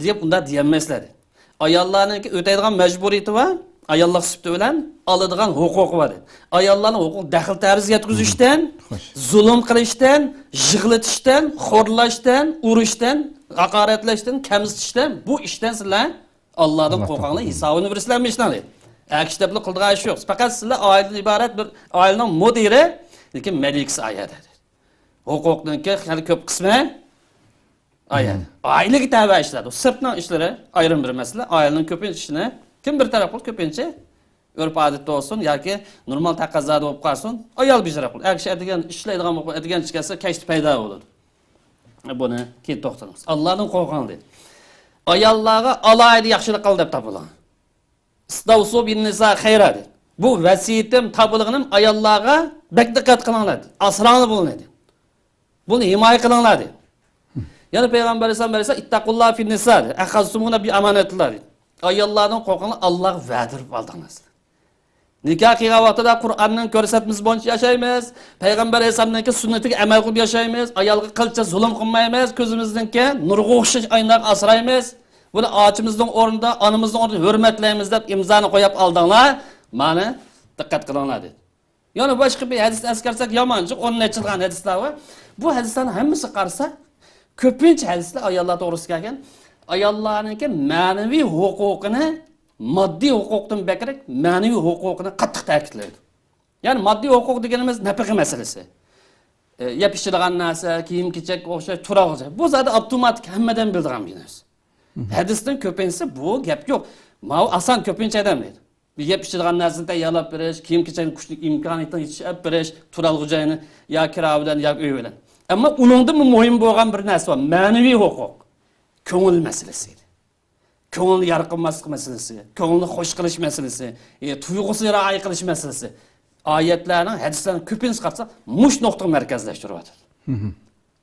دەپ ئۇنداق دېيەلمەيسىلەر دەيدۇ. ئاياللارنىڭكى ئۆتەيدىغان مەجبۇرىيىتى بار، ئاياللىق سۈپىتى بىلەن ئالىدىغان ھوقۇقى بار دەيدۇ. ئاياللارنىڭ ھوقۇقى دەخلى تەرۇز يەتكۈزۈشتىن، خوش. زۇلۇم قىلىشتىن، يىغلىتىشتىن، خورلاشتىن، ئۇرۇشتىن، ھاقارەتلەشتىن، كەمسىتىشتىن، بۇ ئىشتىن سىلەر ئاللادىن قورقۇڭلار، ھېسابىنى بېرىسىلەر مۇشۇلارنى. ئەر كىشى دەپلا قىلىدىغان ئىش يوق. پەقەت سىلەر ئائىلىدىن ئىبارەت بىر ئائىلىنىڭ مۇدىرى، لېكىن مەلىكىسى ئايەردە. ھوقۇقنىڭكى خېلى كۆپ قىسمى ئايەردە. ئائىلىگە تەۋە ئىشلار، سىرتنىڭ ئىشلىرى ئايرىم بىر مەسىلە. ئائىلىنىڭ كۆپىنچە ئىشىنى كىم بىر تەرەپ قىلىدۇ؟ كۆپىنچە ئۆرپ-ئادەتتە بولسۇن ياكى نورمال تەقەززادا بولۇپ قالسۇن، ئايال بېجىرىپ قىلىدۇ. ئەر كىشى ئەتىگەن ئىشلەيدىغان بولۇپ، ئەتىگەن چىقىپ كەتسە، كەچتە پەيدا بولىدۇ. بۇنى كېيىن توختىلىمىز. ئاللادىن قورقۇڭ دېدى. ئاياللارغا ئالاھىدە ياخشىلىق قىل دەپ تاپىلاڭ. «ئىستەۋسۇ بىننىسا خەيرا» دېدى. بۇ ۋەسىيىتىم، تاپىلىغىنىم ئاياللارغا بەك دىققەت قىلىڭلار دېدى. ئاسراڭلار بۇنى دېدى. بۇنى ھىمايە قىلىڭلار دېدى. يەنە پەيغەمبەر ئەلەيھىسسالام، ئەلەيھىسسالام، «ئىتتەقۇللاھە فىننىسا» دېدى. «ئەخەزتۇمۇھۇننە بىئامانەتىللاھ» دېدى. ئاياللاردىن قورقۇڭلار، ئاللاغا ۋەدە بېرىپ ئالدىڭلار. نىكاھ قىلغان ۋاقتىدا قۇرئاننىڭ كۆرسەتمىسى بويىچە ياشايمىز. پەيغەمبەر ئەلەيھىسسالامنىڭكى سۈننىتىگە ئەمەل قىلىپ ياشايمىز. ئايالغا قىلچە زۇلۇم قىلمايمىز. كۆزىمىزنىڭكى نۇرغا ئوخشاش ئايناق ئاسرايمىز. بۇنى ئاچىمىزنىڭ ئورنىدا، ئانىمىزنىڭ ئورنىدا ھۆرمەتلەيمىز دەپ ئىمزانى قويۇپ ئالدىڭلار. مانا دىققەت قىلىڭلار دېدى. يەنە باشقا بىر ھەدىسنى ئەسكەرسەك يامان، ئون نەچچە يىلغان ھەدىسلەر بار. بۇ ھەدىسلەرنىڭ ھەممىسىگە قارىساق، كۆپىنچە ھەدىسلەر ئاياللار توغرىسىدا كەلگەن. ئاياللارنىڭكى مەنىۋى ھوقۇقىنى، ماددىي ھوقۇقتىن بەكرەك مەنىۋى ھوقۇقىنى قاتتىق تەكىتلەيدۇ. يەنى ماددىي ھوقۇق دېگىنىمىز نەپىقە مەسىلىسى. ئە، يەپ ئىچىدىغان نەرسە، كىيىم-كېچەك ئوخشاش تۇرالغۇ جاي. بۇ زادى ئاپتوماتىك ھەممە ئادەم بىلىدىغان بىر نەرسە. ھەدىستىن كۆپىنچىسى بۇ گەپ يوق. ماۋۇ ئاسان كۆپىنچە ئادەم دەيدۇ. بىر يەپ ئىچىدىغان نەرسىنى تەييارلاپ بېرىش، كىيىم-كېچەكنى كۈچلۈك ئىمكانىيىتىڭ يېتىشىچە ئېلىپ بېرىش، تۇرالغۇ جاينى يا كىرا بىلەن ياكى ئۆي بىلەن. ئەمما ئۇنىڭدىنمۇ مۇھىم بولغان بىر نەرسە بار، مەنىۋى ھوقۇق. كۆڭۈل مەسىلىسى. كۆڭۈلنى يارقىنماسلىق مەسىلىسى، كۆڭۈلنى خوش قىلىش مەسىلىسى، ئى، تۇيغۇسىنى رىئايە قىلىش مەسىلىسى. ئايەتلەرنىڭ، ھەدىسلەرنىڭ كۆپىنچىسى قارىساق، مۇشۇ نۇقتىغا مەركەزلەشتۈرۈۋاتىدۇ.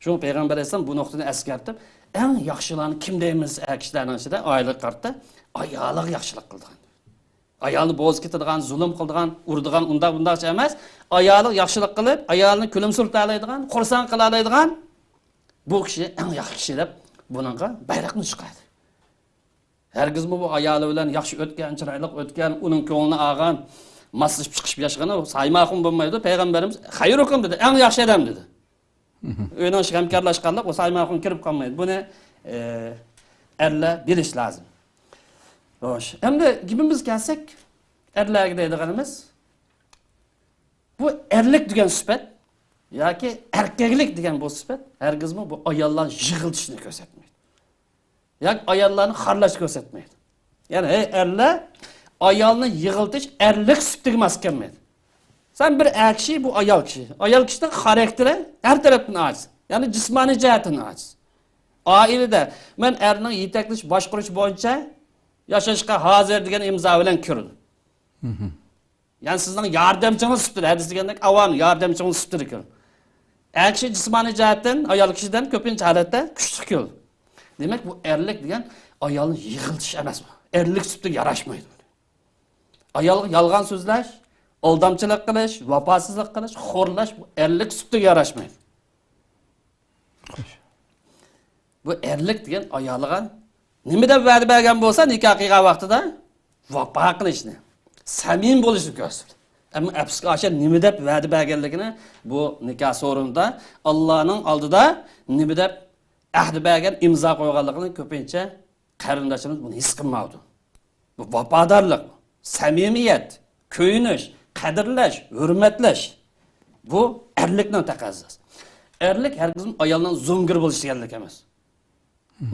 شۇڭا پەيغەمبەر ئەلەيھىسسالام بۇ نۇقتىنى ئەسكەرتىپ، ئەڭ ياخشىلارنى كىم دەيمىز، ئەر كىشىلەرنىڭ ئىچىدە ئائىلىگە قارىتا ئايالىغا ياخشىلىق قىلىدىغان. ئايالنى بوزىتىدىغان، زۇلۇم قىلىدىغان، ئۇرىدىغان، ئۇنداق بۇنداقچە ئەمەس، ئايالىغا ياخشىلىق قىلىپ، ئايالىنى كۈلۈمسىرىتەلەيدىغان، خۇرسەن قىلالايدىغان، بۇ كىشى ئەڭ ياخشى كىشى دەپ بۇنىڭغا بايراقنى چىقاردى. ھەرگىزمۇ بۇ ئايالى بىلەن ياخشى ئۆتكەن، چىرايلىق ئۆتكەن، ئۇنىڭ كۆڭلىنى ئالغان، ماسلىشىپ چىقىشىپ ياشىغان، ئۇ سايماخۇن بولمايدۇ. پەيغەمبىرىمىز خەيرۇكۇم دېدى، ئەڭ ياخشى ئادەم دېدى. ئۆينىڭ ئىچىگە ھەمكارلاشقانلىق، ئۇ سايماخۇن كىرىپ قالمايدۇ. بۇنى، ئە، ئەرلەر بىلىش لازىم. خوش. ئەمدى گېپىمىزگە كەلسەك، ئەرلەرگە دەيدىغىنىمىز، بۇ ئەرلىك دېگەن سۈپەت ياكى ئەركەكلىك دېگەن بۇ سۈپەت ھەرگىزمۇ بۇ ئاياللارنى يىغلىتىشنى كۆرسەتمەيدۇ. ياكى ئاياللارنى خارلاشنى كۆرسەتمەيدۇ. يەنى، ھەي، ئەرلەر، ئايالنى يىغلىتىش ئەرلىك سۈپىتىگە ماس كەلمەيدۇ. سەن بىر ئەر كىشى، بۇ ئايال كىشى. ئايال كىشىنىڭ خاراكتېرى ھەر تەرەپتىن ئاجىز. يەنى جىسمانىي جەھەتتىن ئاجىز. ئائىلىدە مەن ئەرنىڭ يېتەكلىشى، باشقۇرۇشى بويىچە ياشاشقا ھازىر دېگەن ئىمزا بىلەن كىرىدۇ. يەنى سىزنىڭ ياردەمچىڭىز سۈپىتىدە، ھەدىس دېگەندەك ئاۋام ياردەمچىڭىز سۈپىتىدە كىرىدۇ. ئەر كىشى جىسمانىي جەھەتتىن ئايال كىشىدىن كۆپىنچە ھالەتتە كۈچلۈك كېلىدۇ. دېمەك، بۇ ئەرلىك دېگەن ئايالنى يىغلىتىش ئەمەس بۇ. ئەرلىك سۈپىتىگە ياراشمايدۇ. ئايالغا يالغان سۆزلەش، ئالدامچىلىق قىلىش، ۋاپاسىزلىق قىلىش، خورلاش، بۇ ئەرلىك سۈپىتىگە ياراشمايدۇ. خوش. بۇ ئەرلىك دېگەن ئايالىغا نېمە دەپ ۋەدە بەرگەن بولسا، نىكاھ قىلغان ۋاقتىدا ۋاپا قىلىشنى، سەمىمىي بولۇشنى كۆرسىتىدۇ. ئەمما ئەپسۇسكە، ئاشۇ نېمە دەپ ۋەدە بەرگەنلىكىنى بۇ نىكاھ سورۇنىدا ئاللانىڭ ئالدىدا نېمە دەپ ئەھدى بەرگەن، ئىمزا قويغانلىقىنى كۆپىنچە قېرىنداشلىرىمىز بۇنى ھېس قىلمايدۇ. بۇ ۋاپادارلىق، سەمىمىيەت، كۆيۈنۈش، قەدىرلەش، ھۆرمەتلەش. بۇ ئەرلىكنىڭ تەقەززاسى. ئەرلىك ھەرگىزمۇ ئايالنىڭ زومىگىر بولۇش دېگەنلىك ئەمەس.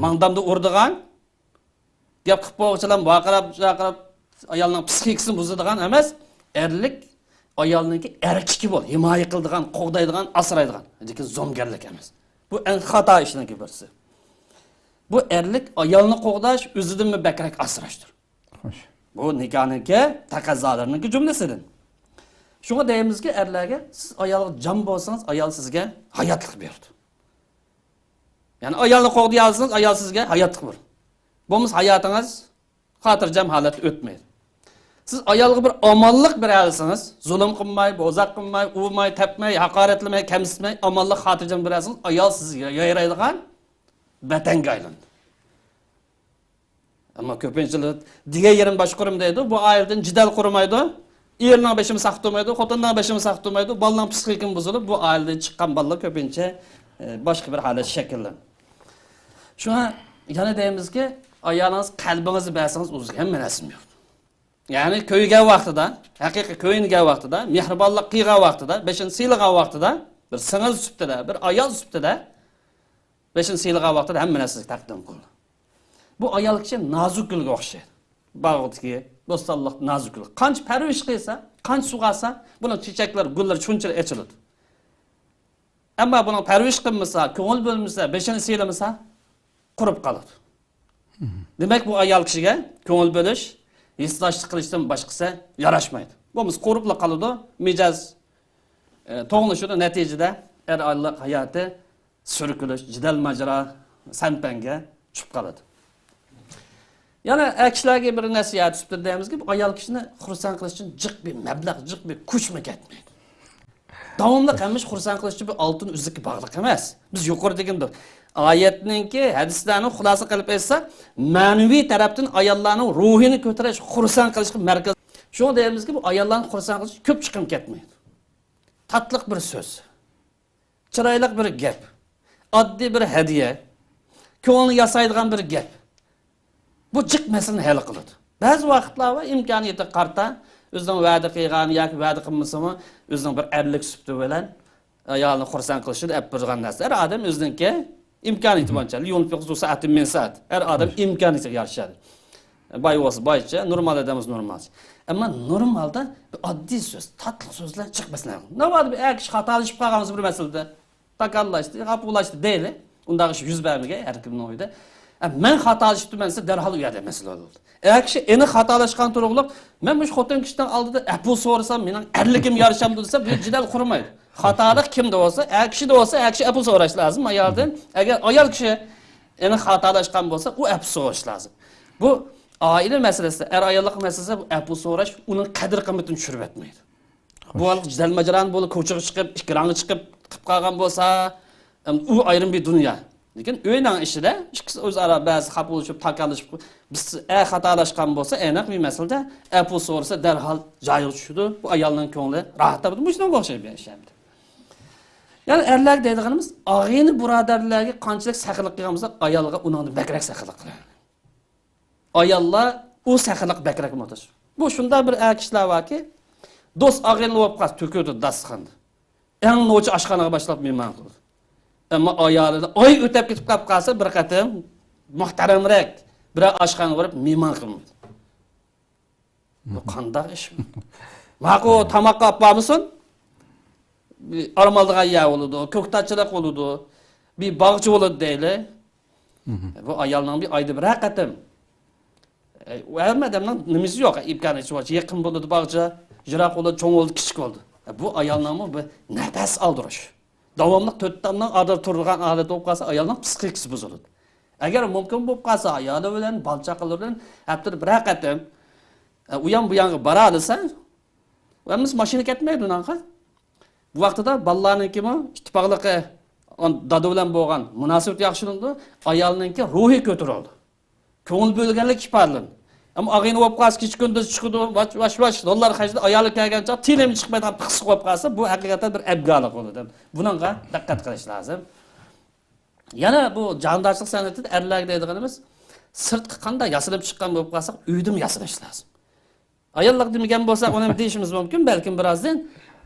ماڭدامدا ئۇرىدىغان، گەپ قىلىپ بولغۇچىلا ۋارقىراپ، جارقىراپ، ئايالنىڭ پسىخىكىسىنى بۇزىدىغان ئەمەس. ئەرلىك ئايالنىڭكى ئەركىكى بول، ھىمايە قىلىدىغان، قوغدايدىغان، ئاسرايدىغان. لېكىن زومىگەرلىك ئەمەس. بۇ ئەڭ خاتا ئىشنىڭكى بىرسى. بۇ ئەرلىك ئايالنى قوغداش، ئۆزىدىنمۇ بەكرەك ئاسراشتۇر. خوش. بۇ نىكاھنىڭكى تەقەززالىرىنىڭكى جۈملىسىدىن. شۇڭا دەيمىزكى، ئەرلەرگە، سىز ئايالغا جان بولسىڭىز، ئايال سىزگە ھاياتلىق بېرىدۇ. يەنى ئايالنى قوغدىيالىسىڭىز، ئايال سىزگە ھاياتلىق بېرىدۇ. بولمىسا ھاياتىڭىز خاتىرجەم ھالەتتە ئۆتمەيدۇ. سىز ئايالغا بىر ئامانلىق بېرەلىسىڭىز، زۇلۇم قىلماي، بوزەك قىلماي، ئۇرماي، تەپمەي، ھاقارەتلىمەي، كەمسىتمەي، ئامانلىق، خاتىرجەم بېرەلىسىڭىز، ئايال سىزگە يايرايدىغان بەتەڭگە ئايلىنىدۇ. ئەمما كۆپىنچىلەر دېگەن يېرىم باشقۇرۇم دەيدۇ، بۇ ئائىلىدىن جېدەل قۇرمايدۇ، ئېرىنىڭ بېشىمۇ ساق تۇرمايدۇ، خوتۇننىڭ بېشىمۇ ساق تۇرمايدۇ، بالىنىڭ پسىخىكىمۇ بۇزۇلۇپ، بۇ ئائىلىدىن چىققان بالىلار كۆپىنچە، ئە، باشقا بىر ھالەت شەكىللىنىدۇ. شۇڭا يەنە دەيمىزكى، ئايالىڭىز قەلبىڭىزنى بەرسىڭىز، ئۇزۇق ھەممە نەرسە مەۋجۇت. يەنى كۆيگەن ۋاقتىدا، ھەقىقىي كۆيۈنگەن ۋاقتىدا، مېھرىبانلىق قىلغان ۋاقتىدا، بېشىنى سىيلىغان ۋاقتىدا، بىر سىڭىل سۈپىتىدە، بىر ئايال سۈپىتىدە بېشىنى سىيلىغان ۋاقتىدا ھەممە نەرسە سىزگە تەقدىم قىلىنىدۇ. بۇ ئايال كىشى نازۇك گۈلگە ئوخشايدۇ. باغدىكى بوستانلىق نازۇك گۈل. قانچە پەرۋىش قىلسا، قانچە سۇغارسا، بۇنىڭ چېچەكلىرى، گۈللىرى شۇنچىلىك ئېچىلىدۇ. ئەمما بۇنىڭ پەرۋىش قىلمىسا، كۆڭۈل بۆلمىسە، بېشىنى سىيلىمىسا، قۇرۇپ قالىدۇ. دېمەك، بۇ ئايال كىشىگە كۆڭۈل بۆلۈش، ھېسداشلىق قىلىشتىن باشقىسى ياراشمايدۇ. بولمىسا قۇرۇپلا قالىدۇ، مىجەز، ئە، توڭلىشىدۇ، نەتىجىدە ئەر-ئاياللىق ھاياتى سۈركىلىش، جېدەل-ماجىرا، سەن-پەنگە چۈشۈپ قالىدۇ. يەنە ئەر كىشىلەرگە بىر نەسىھەت سۈپىتىدە دەيمىزكى، بۇ ئايال كىشىنى خۇرسەن قىلىش ئۈچۈن جىق بىر مەبلەغ، جىق بىر كۈچمۇ كەتمەيدۇ. داۋاملىق ھەممە ئىش خۇرسەن قىلىش ئۈچۈن بىر ئالتۇن ئۈزۈككە باغلىق ئەمەس. بىز يۇقىرىدا دېگەندەك، ئايەتنىڭكى، ھەدىسلەرنىڭ خۇلاسە قىلىپ ئېيتساق، مەنىۋى تەرەپتىن ئاياللارنىڭ روھىنى كۆتۈرۈش، خۇرسەن قىلىشقا مەركەز. شۇڭا دەيمىزكى، بۇ ئاياللارنى خۇرسەن قىلىش كۆپ چىقىم كەتمەيدۇ. تاتلىق بىر سۆز. چىرايلىق بىر گەپ، ئاددىي بىر ھەدىيە، كۆڭۈلنى ياسايدىغان بىر گەپ. بۇ جىق مەسىلىنى ھەل قىلىدۇ. بەزى ۋاقىتلار بار، ئىمكانىيىتىگە قارىتا، ئۆزىنىڭ ۋەدە قىلغان ياكى ۋەدە قىلمىسىمۇ، ئۆزىنىڭ بىر ئەرلىك سۈپىتى بىلەن ئايالىنى خۇرسەن قىلىشىدا ئەپ بېرىدىغان نەرسە. ھەر ئادەم ئۆزىنىڭكى ئىمكانىيىتى بويىچە، ليۇنفىق زۇ سائەتىن مىن سائەتىھ. ھەر ئادەم ئىمكانىيىتىگە يارىشا. باي بولسا بايچە، نورمال ئادەم بولسا نورمالچە. ئەمما نورمالدا بىر ئاددىي سۆز، تاتلىق سۆز بىلەن چىقماسلىق. ناۋادا بىر ئەر كىشى خاتالىشىپ قالغان بولسا بىر مەسىلىدە، تاكاللاشتى، خاپىلاشتى دەيلى. ئۇنداق ئىش يۈز بەرمىگەي ھەر كىمنىڭ ئۆيىدە. ئە، مەن خاتالىشىپتىمەن دېسە، دەرھال ئۇ يەردە مەسىلە ھەل بولدى. ئەر كىشى ئېنىق خاتالاشقان تۇرۇقلۇق، مەن مۇشۇ خوتۇن كىشىدىن ئالدىدا ئەپۇ سورىسام، مېنىڭ ئەرلىكىم يارىشامدۇ دېسە، بۇ جېدەل قۇرمايدۇ. خاتالىق كىمدە بولسا، ئەر كىشىدە بولسا، ئەر كىشى ئەپۇ سوراش لازىم ئايالدىن. ئەگەر ئايال كىشى ئېنىق خاتالاشقان بولسا، ئۇ ئەپۇ سوراش لازىم. بۇ ئائىلە مەسىلىسىدە، ئەر-ئاياللىق مەسىلىسىدە بۇ ئەپۇ سوراش ئۇنىڭ قەدىر-قىممىتىنى چۈشۈرۈۋەتمەيدۇ. بۇ ھالقا جېدەل-ماجىرانى بولۇپ، كوچىغا چىقىپ، ئىككى راڭغا چىقىپ، قىپ قالغان بولسا، ئەم، ئۇ ئايرىم بىر دۇنيا. لېكىن ئۆينىڭ ئىچىدە ئىككىسى ئۆزئارا بەزى خاپىلىشىپ، تاكاللىشىپ، بىر ئەر خاتالاشقان بولسا، ئېنىق بىر مەسىلىدە ئەپۇ سورىسا، دەرھال جايىغا چۈشىدۇ. بۇ ئايالنىڭ كۆڭلى راھەت تاپىدۇ. مۇشۇنىڭغا ئوخشاش بىر ئىش ئەمدى. يەنى ئەرلەرگە دەيدىغىنىمىز، ئاغىنە بۇرادەرلەرگە قانچىلىك سېخىيلىق قىلغان بولسا، ئايالغا ئۇنىڭدىن بەكرەك سېخىيلىق قىلىدۇ. ئاياللار ئۇ سېخىيلىق بەكرەك موھتاج. بۇ شۇنداق بىر ئەر كىشىلەر باركى، دوست ئاغىنە بولۇپ قالسا، تۆكۈدۇ داستىخاندا. ئەڭ نوچى ئاشخانىغا باشلاپ مېھمان قىلىدۇ. ئەمما ئايالىدىن ئاي ئۆتۈپ كېتىپ قاپ قالسا، بىر قېتىم مۇھتەرەمرەك بىرەر ئاشخانىغا بېرىپ مېھمان قىلمايدۇ. بۇ قانداق ئىش؟ ماقۇل، تاماققا ئاپارمىسۇن؟ بىر ئارام ئالىدىغان يەر بولىدۇ، كۆكتاتچىلىق بولىدۇ، بىر باغچە بولىدۇ دەيلى. بۇ ئايالنىڭ بىر ئايدا بىرەر قېتىم. ئەي، ئۇ ھەممە ئادەمنىڭ نېمىسى يوق، ئىمكانىيىتى يوق. يېقىن بولىدۇ باغچە، يىراق بولىدۇ، چوڭ بولىدۇ، كىچىك بولىدۇ. بۇ ئايالنىڭمۇ بىر نەپەس ئالدۇرۇش. داۋاملىق تۆت تامنىڭ ئارىدا تۇرىدىغان ھالەت بولۇپ قالسا، ئايالنىڭ پسىخىكىسى بۇزۇلىدۇ. ئەگەر مۇمكىن بولۇپ قالسا، ئايالى بىلەن، بالا چاقىلىرى بىلەن ھەپتىدە بىرەر قېتىم، ئە، ئۇيان بۇيانغا بارالىسا، ھەممىسى ماشىنا كەتمەيدۇ ئۇنىڭغا. بۇ ۋاقتىدا بالىلارنىڭكىمۇ ئىتتىپاقلىقى، ئان-، دادا بىلەن بولغان مۇناسىۋىتى ياخشىلىنىدۇ، ئايالنىڭكى روھى كۆتۈرۈلىدۇ. كۆڭۈل بۆلگەنلىك ئىپادىلىنىدۇ. ئەمما ئاغىنە بولۇپ قالسا، كېچە كۈندۈز چىقىدۇ، ۋاچ، ۋاچ، ۋاچ، دوللار خەجلەپ، ئايالى كەلگەن چاغ تىلىمۇ چىقمايدىغان پىخسىق بولۇپ قالسا، بۇ ھەقىقەتەن بىر ئەبگالىق بولىدۇ. بۇنىڭغا دىققەت قىلىش لازىم. يەنە بۇ جاندارچىلىق سەنئىتىدە ئەرلەرگە دەيدىغىنىمىز، سىرتقا قانداق ياسىنىپ چىققان بولۇپ قالساق، ئۆيدىمۇ ياسىنىش لازىم. ئاياللار دېمىگەن بولسا، ئۇنى دېيىشىمىز مۇمكىن، بەلكىم بىرازدىن.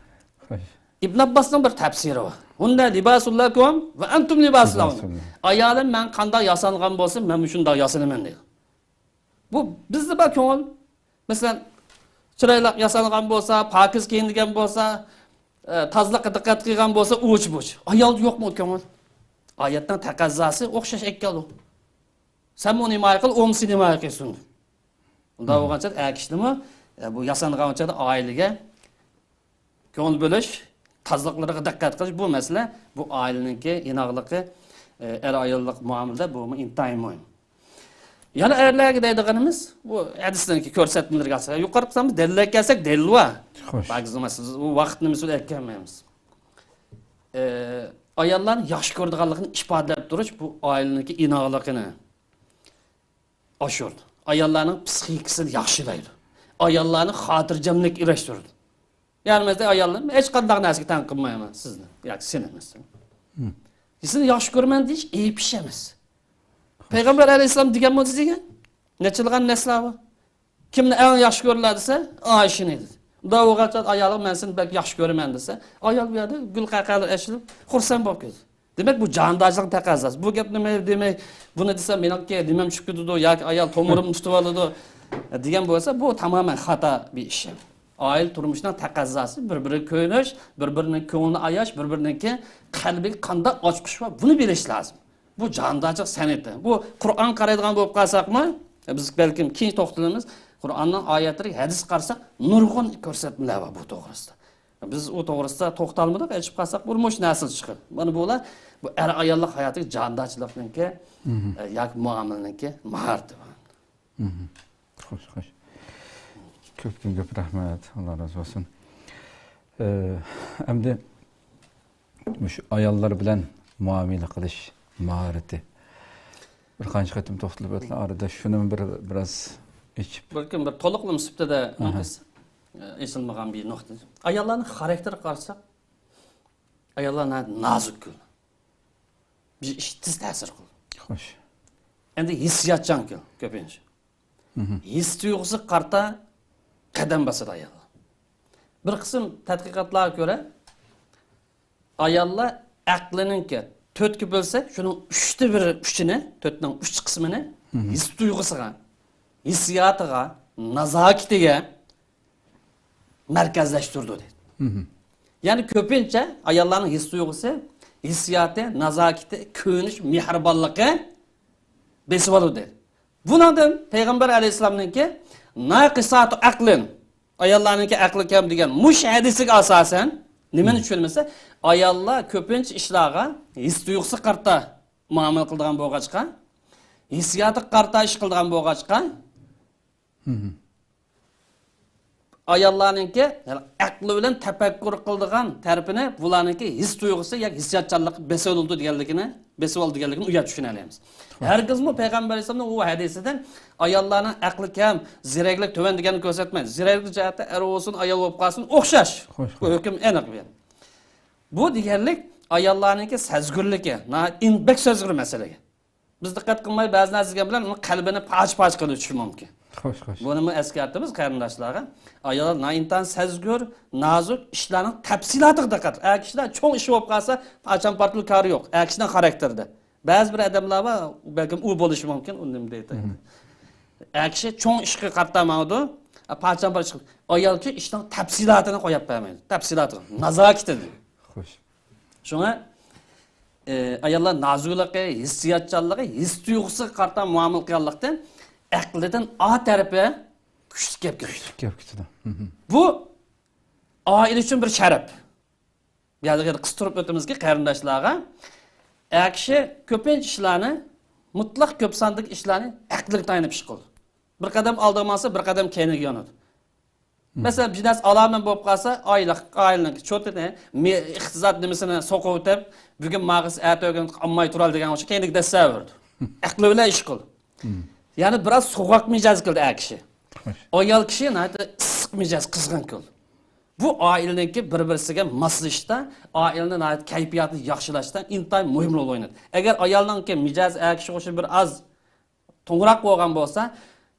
خوش. ئىبن ئابباسنىڭ بىر تەپسىرى بار. «ھۇننە لىباسۇن لەكۇم ۋە ئەنتۇم لىباسۇن لەھۇننە.» لىباسۇن. ئايالىم مەن قانداق ياسانغان بولسا، مەنمۇ شۇنداق ياسىنىمەن دەيدۇ. بۇ بىزدە بار كۆڭۈل. مەسىلەن، چىرايلىق ياسانغان بولسا، پاكىز كىيىنگەن بولسا، ئە، تازىلىققا دىققەت قىلغان بولسا، ئۇچ-بۇچ. ئايالدا يوقمۇ كۆڭۈل؟ ئايەتنىڭ تەقەززاسى ئوخشاش ئەكەلدى. سەنمۇ ھىمايە قىل، ئۇمۇ سېنى ھىمايە قىلسۇن. ئۇنداق بولغانچە ئەر كىشىنىمۇ، ئە، بۇ ياسانغانچە ئائىلىگە كۆڭۈل بۆلۈش، تازىلىقلىرىغا دىققەت قىلىش، بۇ مەسىلە، بۇ ئائىلىنىڭكى ئىناقلىقى، ئە، ئەر-ئاياللىق مۇئامىلىدە بۇمۇ ئىنتايىن مۇھىم. يەنە ئەرلەرگە دەيدىغىنىمىز، بۇ ھەدىسنىڭكى كۆرسەتمىلىرىگە ئاساسەن، يۇقىرىقى قىسىمدا دەلىللەرگە كەلسەك، دەلىل بار. خوش. پاكىز مەسىلىسى، بۇ ۋاقىتنى مىسال ئەكەلمەيمىز. ئە، ئاياللارنى ياخشى كۆرىدىغانلىقىنى ئىپادىلەپ تۇرۇش بۇ ئائىلىنىڭكى ئىناقلىقىنى ئاشۇرىدۇ. ئاياللارنىڭ پسىخىكىسىنى ياخشىلايدۇ. ئاياللارنى خاتىرجەملىككە ئېرىشتۈرىدۇ. يەنى مەسىلەن، ئاياللار، ھېچقانداق نەرسىگە تەنقىد قىلمايمەن سىزنى ياكى سېنى، مەسىلەن. سىزنى ياخشى كۆرىمەن دېيىش ئەيىب ئىش ئەمەس. پەيغەمبەر ئەلەيھىسسالام دېگەن بولسا دېگەن، نەچچىلىغان نەسلەر بار. كىمنى ئەڭ ياخشى كۆرىدىلەر دېسە، ئائىشىنى دېدى. ئۇنداق بولغاچ ئايالىغا مەن سېنى بەك ياخشى كۆرىمەن دېسە، ئايال بۇ يەردە گۈل قەقەلەر ئېچىلىپ، خۇرسەن بولۇپ كېتىدۇ. دېمەك، بۇ جاندارچىلىق تەقەززاسى. بۇ گەپنى مەن دېمەي، بۇنى دېسەم، مېنىڭكى نېمەم چۈشۈپ كېتىدۇ ياكى ئايال تومۇرۇم تۇتۇۋالىدۇ دېگەن بولسا، بۇ تامامەن خاتا بىر ئىش. ئائىلە تۇرمۇشىنىڭ تەقەززاسى، بىر-بىرىگە كۆيۈنۈش، بىر-بىرىنىڭ كۆڭلىنى ئاياش، بىر-بىرىنىڭكى قەلبىگە قانداق ئاچقۇچ بار، بۇنى بىلىش لازىم. بۇ جاندارچىلىق سەنئىتى. بۇ قۇرئان قارايدىغان بولۇپ قالساقمۇ، بىز بەلكىم كېيىن توختىلىمىز. قۇرئاننىڭ ئايەتلىرىگە، ھەدىسكە قارىساق، نۇرغۇن كۆرسەتمىلەر بار بۇ توغرىسىدا. بىز ئۇ توغرىسىدا توختالمىدۇق، ئېچىپ قالساق، بۇ مۇشۇ نەرسىدىن چىقىدۇ. مانا بۇلار بۇ ئەر-ئاياللىق ھاياتىدىكى جاندارچىلىقنىڭكى، ئە، ياكى مۇئامىلىنىڭكى ماھارىتى بار. مم. خوش، خوش. كۆپتىن كۆپ رەھمەت. ئاللا رازى بولسۇن. ئە، ئەمدى مۇشۇ ئاياللار بىلەن مۇئامىلە قىلىش ماھارىتى. بىر قانچە قېتىم توختىلىپ ئۆتتى ئارىدا. شۇنىمۇ بىر، بىراز ئېچىپ. بەلكىم بىر تولۇقلىما سۈپىتىدە ئاھا. ئە، ئېچىلمىغان بىر نۇقتا. ئاياللارنىڭ خاراكتېرىغا قارىساق، ئاياللار ناھايىتى نازۇك گۈل. بىر ئىش تېز تەسىر قىلىدۇ. خوش. ئەمدى ھېسسىياتچان گۈل كۆپىنچە. مم. ھېس تۇيغۇسىغا قارىتا قەدەم باسىدۇ ئاياللار. بىر قىسىم تەتقىقاتلارغا كۆرە، ئاياللار ئەقلىنىڭكى تۆتكە بۆلسەك، شۇنىڭ ئۈچتە بىر ئۈچىنى، تۆتنىڭ ئۈچ قىسمىنى مم. ھېس تۇيغۇسىغا، ھېسسىياتىغا، نازاكىتىگە مەركەزلەشتۈرىدۇ دەيدۇ. مم. يەنى كۆپىنچە ئاياللارنىڭ ھېس تۇيغۇسى، ھېسسىياتى، نازاكىتى، كۆيۈنۈش، مېھرىبانلىقى بېسىۋالىدۇ دەيدۇ. بۇنىڭدىن پەيغەمبەر ئەلەيھىسسالامنىڭكى ناقىساتۇ ئەقلىن، ئاياللارنىڭكى ئەقلى كەم دېگەن مۇشۇ ھەدىسىگە ئاساسەن نېمىنى مم. چۈشىنىمىز؟ ئاياللار كۆپىنچە ئىشلارغا ھېس تۇيغۇسىغا قارىتا مۇئامىلە قىلىدىغان بولغاچقا، ھېسسىياتىغا قارىتا ئىش قىلىدىغان بولغاچقا، مم. ئاياللارنىڭكى ئەقلى بىلەن تەپەككۇر قىلىدىغان تەرىپىنى بۇلارنىڭكى ھېس تۇيغۇسى ياكى ھېسسىياتچانلىقى بېسىۋالىدۇ دېگەنلىكىنى، بېسىۋالدى دېگەنلىكىنى ئۇ يەردە چۈشىنەلەيمىز. ھەرگىزمۇ پەيغەمبەر ئەلەيھىسسالامنىڭ ئۇ ھەدىسىدىن ئاياللارنىڭ ئەقلى كەم، زېرەكلىك تۆۋەن دېگەننى كۆرسەتمەيدۇ. زېرەكلىك جەھەتتە ئەر بولسۇن، ئايال بولۇپ قالسۇن، ئوخشاش. خوش، بۇ خوش. ھۆكۈم ئېنىق بۇ يەردە. بۇ دېگەنلىك ئاياللارنىڭكى سەزگۈرلۈكى، ناھايىتى ئىن-، بەك سەزگۈر مەسىلىگە. بىز دىققەت قىلماي بەزى نەرسە دېگەن بىلەن ئۇنىڭ قەلبىنى پارچە-پارچە قىلىۋېتىشى مۇمكىن. خوش، خوش. بۇنىمۇ ئەسكەرتىمىز قېرىنداشلارغا. ئاياللار ناھايىتى سەزگۈر، نازۇك، ئىشلارنىڭ تەپسىلاتىغا دىققەت. ئەر كىشىلەر چوڭ ئىش بولۇپ قالسا، پارچان-پارتىل كارى يوق. ئەر كىشىنىڭ خاراكتېرىدە. بەزى بىر ئادەملەر بار، بەلكىم ئۇ بولۇشى مۇمكىن، ئۇ نېمە دەيدۇ. مم. ئەر كىشى چوڭ ئىشقا قارىتا ماڭىدۇ، پارچان-پارچە قىلىپ. ئايال كىشى ئىشنىڭ تەپسىلاتىنى قويۇپ بەرمەيدۇ. تەپسىلاتىنى، نازاكىتىنى. خوش. شۇڭا، ئى، ئاياللار نازۇكلۇقى، ھېسسىياتچانلىقى، ھېس تۇيغۇسىغا قارىتا مۇئامىلە قىلغانلىقتىن، ئەقلىدىن ئا تەرىپى كۈچلۈك گەپ كېلىدۇ. كۈچلۈك گەپ كېتىدۇ. مم. بۇ ئائىلە ئۈچۈن بىر شەرەپ. بۇ يەردە قىستۇرۇپ ئۆتىمىزكى، قېرىنداشلارغا، ئەر كىشى كۆپىنچە ئىشلارنى، مۇتلەق كۆپ ساندىكى ئىشلارنى ئەقلىگە تايىنىپ ئىش قىلىدۇ. بىر قەدەم ئالدىغا ماڭسا، بىر قەدەم كەينىگە يانىدۇ. مم. مەسىلەن، بىر نەرسە ئالامان بولۇپ قالسا، ئائىلە، ئائىلىنىڭ چوتىنى، مې-، ئىقتىساد نېمىسىنى سوقۇۋېتىپ، بۈگۈن ماڭغىسى، ئەتە ئۆگەن ئالماي تۇراي دېگەن ئوخشاش كەينىگە دەسسەۋېرىدۇ. مم. ئەقلى بىلەن ئىش قىلىدۇ. مم. يەنى بىراز سوغۇق مىجەز كېلىدۇ ئەر كىشى. خوش. ئايال كىشى ناھايىتى ئىسسىق مىجەز، قىزغىن كېلىدۇ. بۇ ئائىلىنىڭكى بىر-بىرسىگە ماسلىشىشتا، ئائىلىنى ناھايىتى كەيپىياتىنى ياخشىلاشتا ئىنتايىن مۇھىم رول ئوينايدۇ. ئەگەر ئايالنىڭكى مىجەزى ئەر كىشىگە ئوخشاش بىر ئاز توڭراق بولغان بولسا،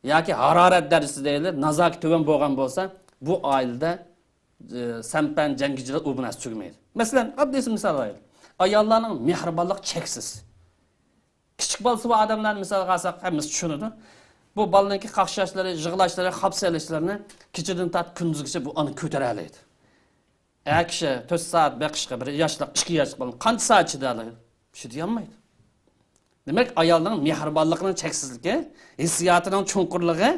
ياكى ھارارەت دەرىجىسى دەيلى، نازاكىتى تۆۋەن بولغان بولسا، بۇ ئائىلىدە، ئى، سەمپەن، جەڭگىچىلىك، ئۇ بۇ نەرسە تۈگىمەيدۇ. مەسىلەن، ئاددىيسى مىسال ئالايلى. ئاياللارنىڭ مېھرىبانلىقى چەكسىز. كىچىك بالىسى بار ئادەملەرنى مىسالغا ئالساق، ھەممىسى چۈشىنىدۇ. بۇ بالىنىڭكى قاقشاشلىرى، يىغلاشلىرى، خاپسەنلىشلىرىنى كېچىدىن تارتىپ كۈندۈزگىچە بۇ ئانا كۆتۈرەلەيدۇ. ئەر كىشى تۆت سائەت بېقىشقا بىر ياشلىق، ئىككى ياشلىق بالىنى قانچە سائەت چىدىيالايدۇ؟ چىدىيالمايدۇ. دېمەك، ئايالنىڭ مېھرىبانلىقىنىڭ چەكسىزلىكى، ھېسسىياتىنىڭ چوڭقۇرلۇقى،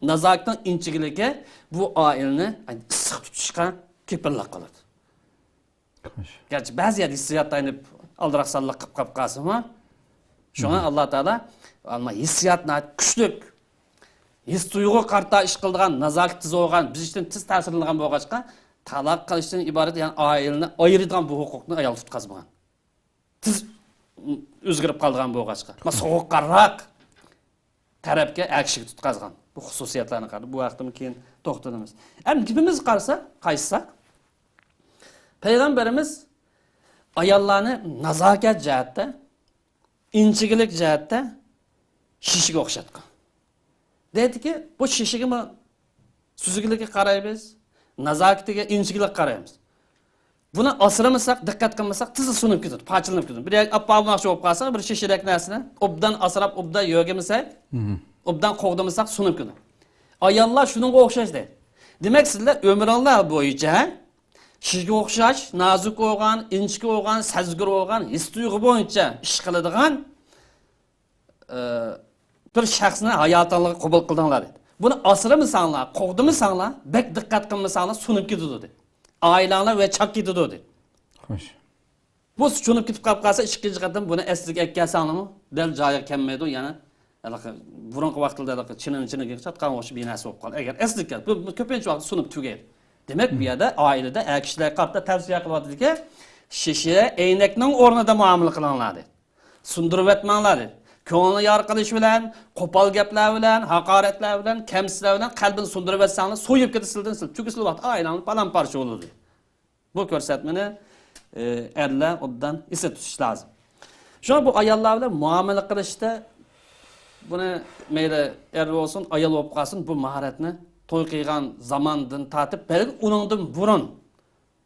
نازاكىتىنىڭ ئىنچىكىلىكى بۇ ئائىلىنى ئىسسىق تۇتۇشقا كېپىللىك قىلىدۇ. خوش. گەرچە بەزى يەردە ھېسسىيات تايىنىپ ئالدىراق سانلىق قىلىپ قاپ قالسىمۇ، شۇڭا مم. ئاللا تائالا ئالما ھېسسىيات ناھايىتى كۈچلۈك، ھېس تۇيغۇغا قارىتا ئىش قىلىدىغان، نازاكىتى تېز بولغان، بىز ئىشتىن تېز تەسىرلىنىدىغان بولغاچقا، تالاق قىلىشتىن ئىبارەت، يەنى ئائىلىنى ئايرىيدىغان بۇ ھوقۇقنى ئايال تۇتقازمىغان. تېز ئۆزگىرىپ قالىدىغان بولغاچقا. ما سوغۇققانراق تەرەپكە ئەر كىشىگە تۇتقازغان. بۇ خۇسۇسىيەتلەرنى قارىدى. بۇ ھەقتىمۇ كېيىن توختىلىمىز. ئەمدى گېپىمىزگە قارىساق، قايتساق، پەيغەمبىرىمىز ئاياللارنى نازاكەت جەھەتتە، ئىنچىكىلىك جەھەتتە شىشىگە ئوخشاتقان. دەيدىكى، بۇ شىشىگىمۇ سۈزۈكلۈكىگە قارايمىز، نازاكىتىگە، ئىنچىكىلىككە قارايمىز. بۇنى ئاسرىمىساق، دىققەت قىلمىساق، تېزلا سۇنۇپ كېتىدۇ، پارچىلىنىپ كېتىدۇ. بىر يەرگە ئاپىرىپ بارماقچى بولۇپ قالسا، بىر شىشىدەك نەرسىنى ئوبدان ئاسراپ، ئوبدان يۆگىمىسەك، مم. ئوبدان قوغدىمىساق، سۇنۇپ كېتىدۇ. ئاياللار شۇنىڭغا ئوخشاش دەيدۇ. دېمەك، سىلەر ئۆمرۈڭلار بويىچە شىشىگە ئوخشاش نازۇك بولغان، ئىنچىكە بولغان، سەزگۈر بولغان، ھېس تۇيغۇ بويىچە ئىش قىلىدىغان ئى، بىر شەخسنى ھاياتىڭلارغا قوبۇل قىلدىڭلار دېدى. بۇنى ئاسرىمىساڭلار، قوغدىمىساڭلار، بەك دىققەت قىلمىساڭلار سۇنۇپ كېتىدۇ دېدى. ئائىلەڭلار ۋە چاك كېتىدۇ دېدى. خوش. بۇ سۇنۇپ كېتىپ قاپ قالسا، ئىككىنچى قېتىم بۇنى ئەسلىگە ئەكەلسەڭلارمۇ دەل جايىغا كەلمەيدۇ، يەنە ھېلىقى بۇرۇنقى ۋاقىتلاردا ھېلىقى چىنىنى چىنىگە چاتقان ئوخشاپ بىر نەرسە بولۇپ قالدى. ئەگەر ئەسلىگە كەلسە، بۇ، بۇ كۆپىنچە ۋاقىتتا سۇنۇپ تۈگەيدۇ. دېمەك، بۇ يەردە ئائىلىدە ئەر كىشىلەرگە قارىتا تەۋسىيە قىلىۋاتىدۇكى، شېشە ئەينەكنىڭ ئورنىدا مۇئامىلە قىلىڭلار دەيدۇ. سۇندۇرۇۋەتمەڭلار دەيدۇ. كۆڭلىنى يارا قىلىش بىلەن، قوپال گەپلەر بىلەن، ھاقارەتلەر بىلەن، كەمسىتىشلەر بىلەن قەلبىنى سۇندۇرۇۋەتسەڭلار، سويۇپ كېتىدۇ سىلىدىن سىل. چۈنكى سىلى ۋاقىت ئائىلەڭلار پالان پارچە بولىدۇ. بۇ كۆرسەتمىنى، ئە، ئەرلەر ئوبدان ئېسىدە تۇتۇش لازىم. شۇڭا بۇ ئاياللار بىلەن مۇئامىلە قىلىشتا بۇنى مەيلى ئەر بولسۇن، ئايال بولۇپ قالسۇن، بۇ ماھارەتنى توي قىلغان زاماندىن تارتىپ، بەلكى ئۇنىڭدىن بۇرۇن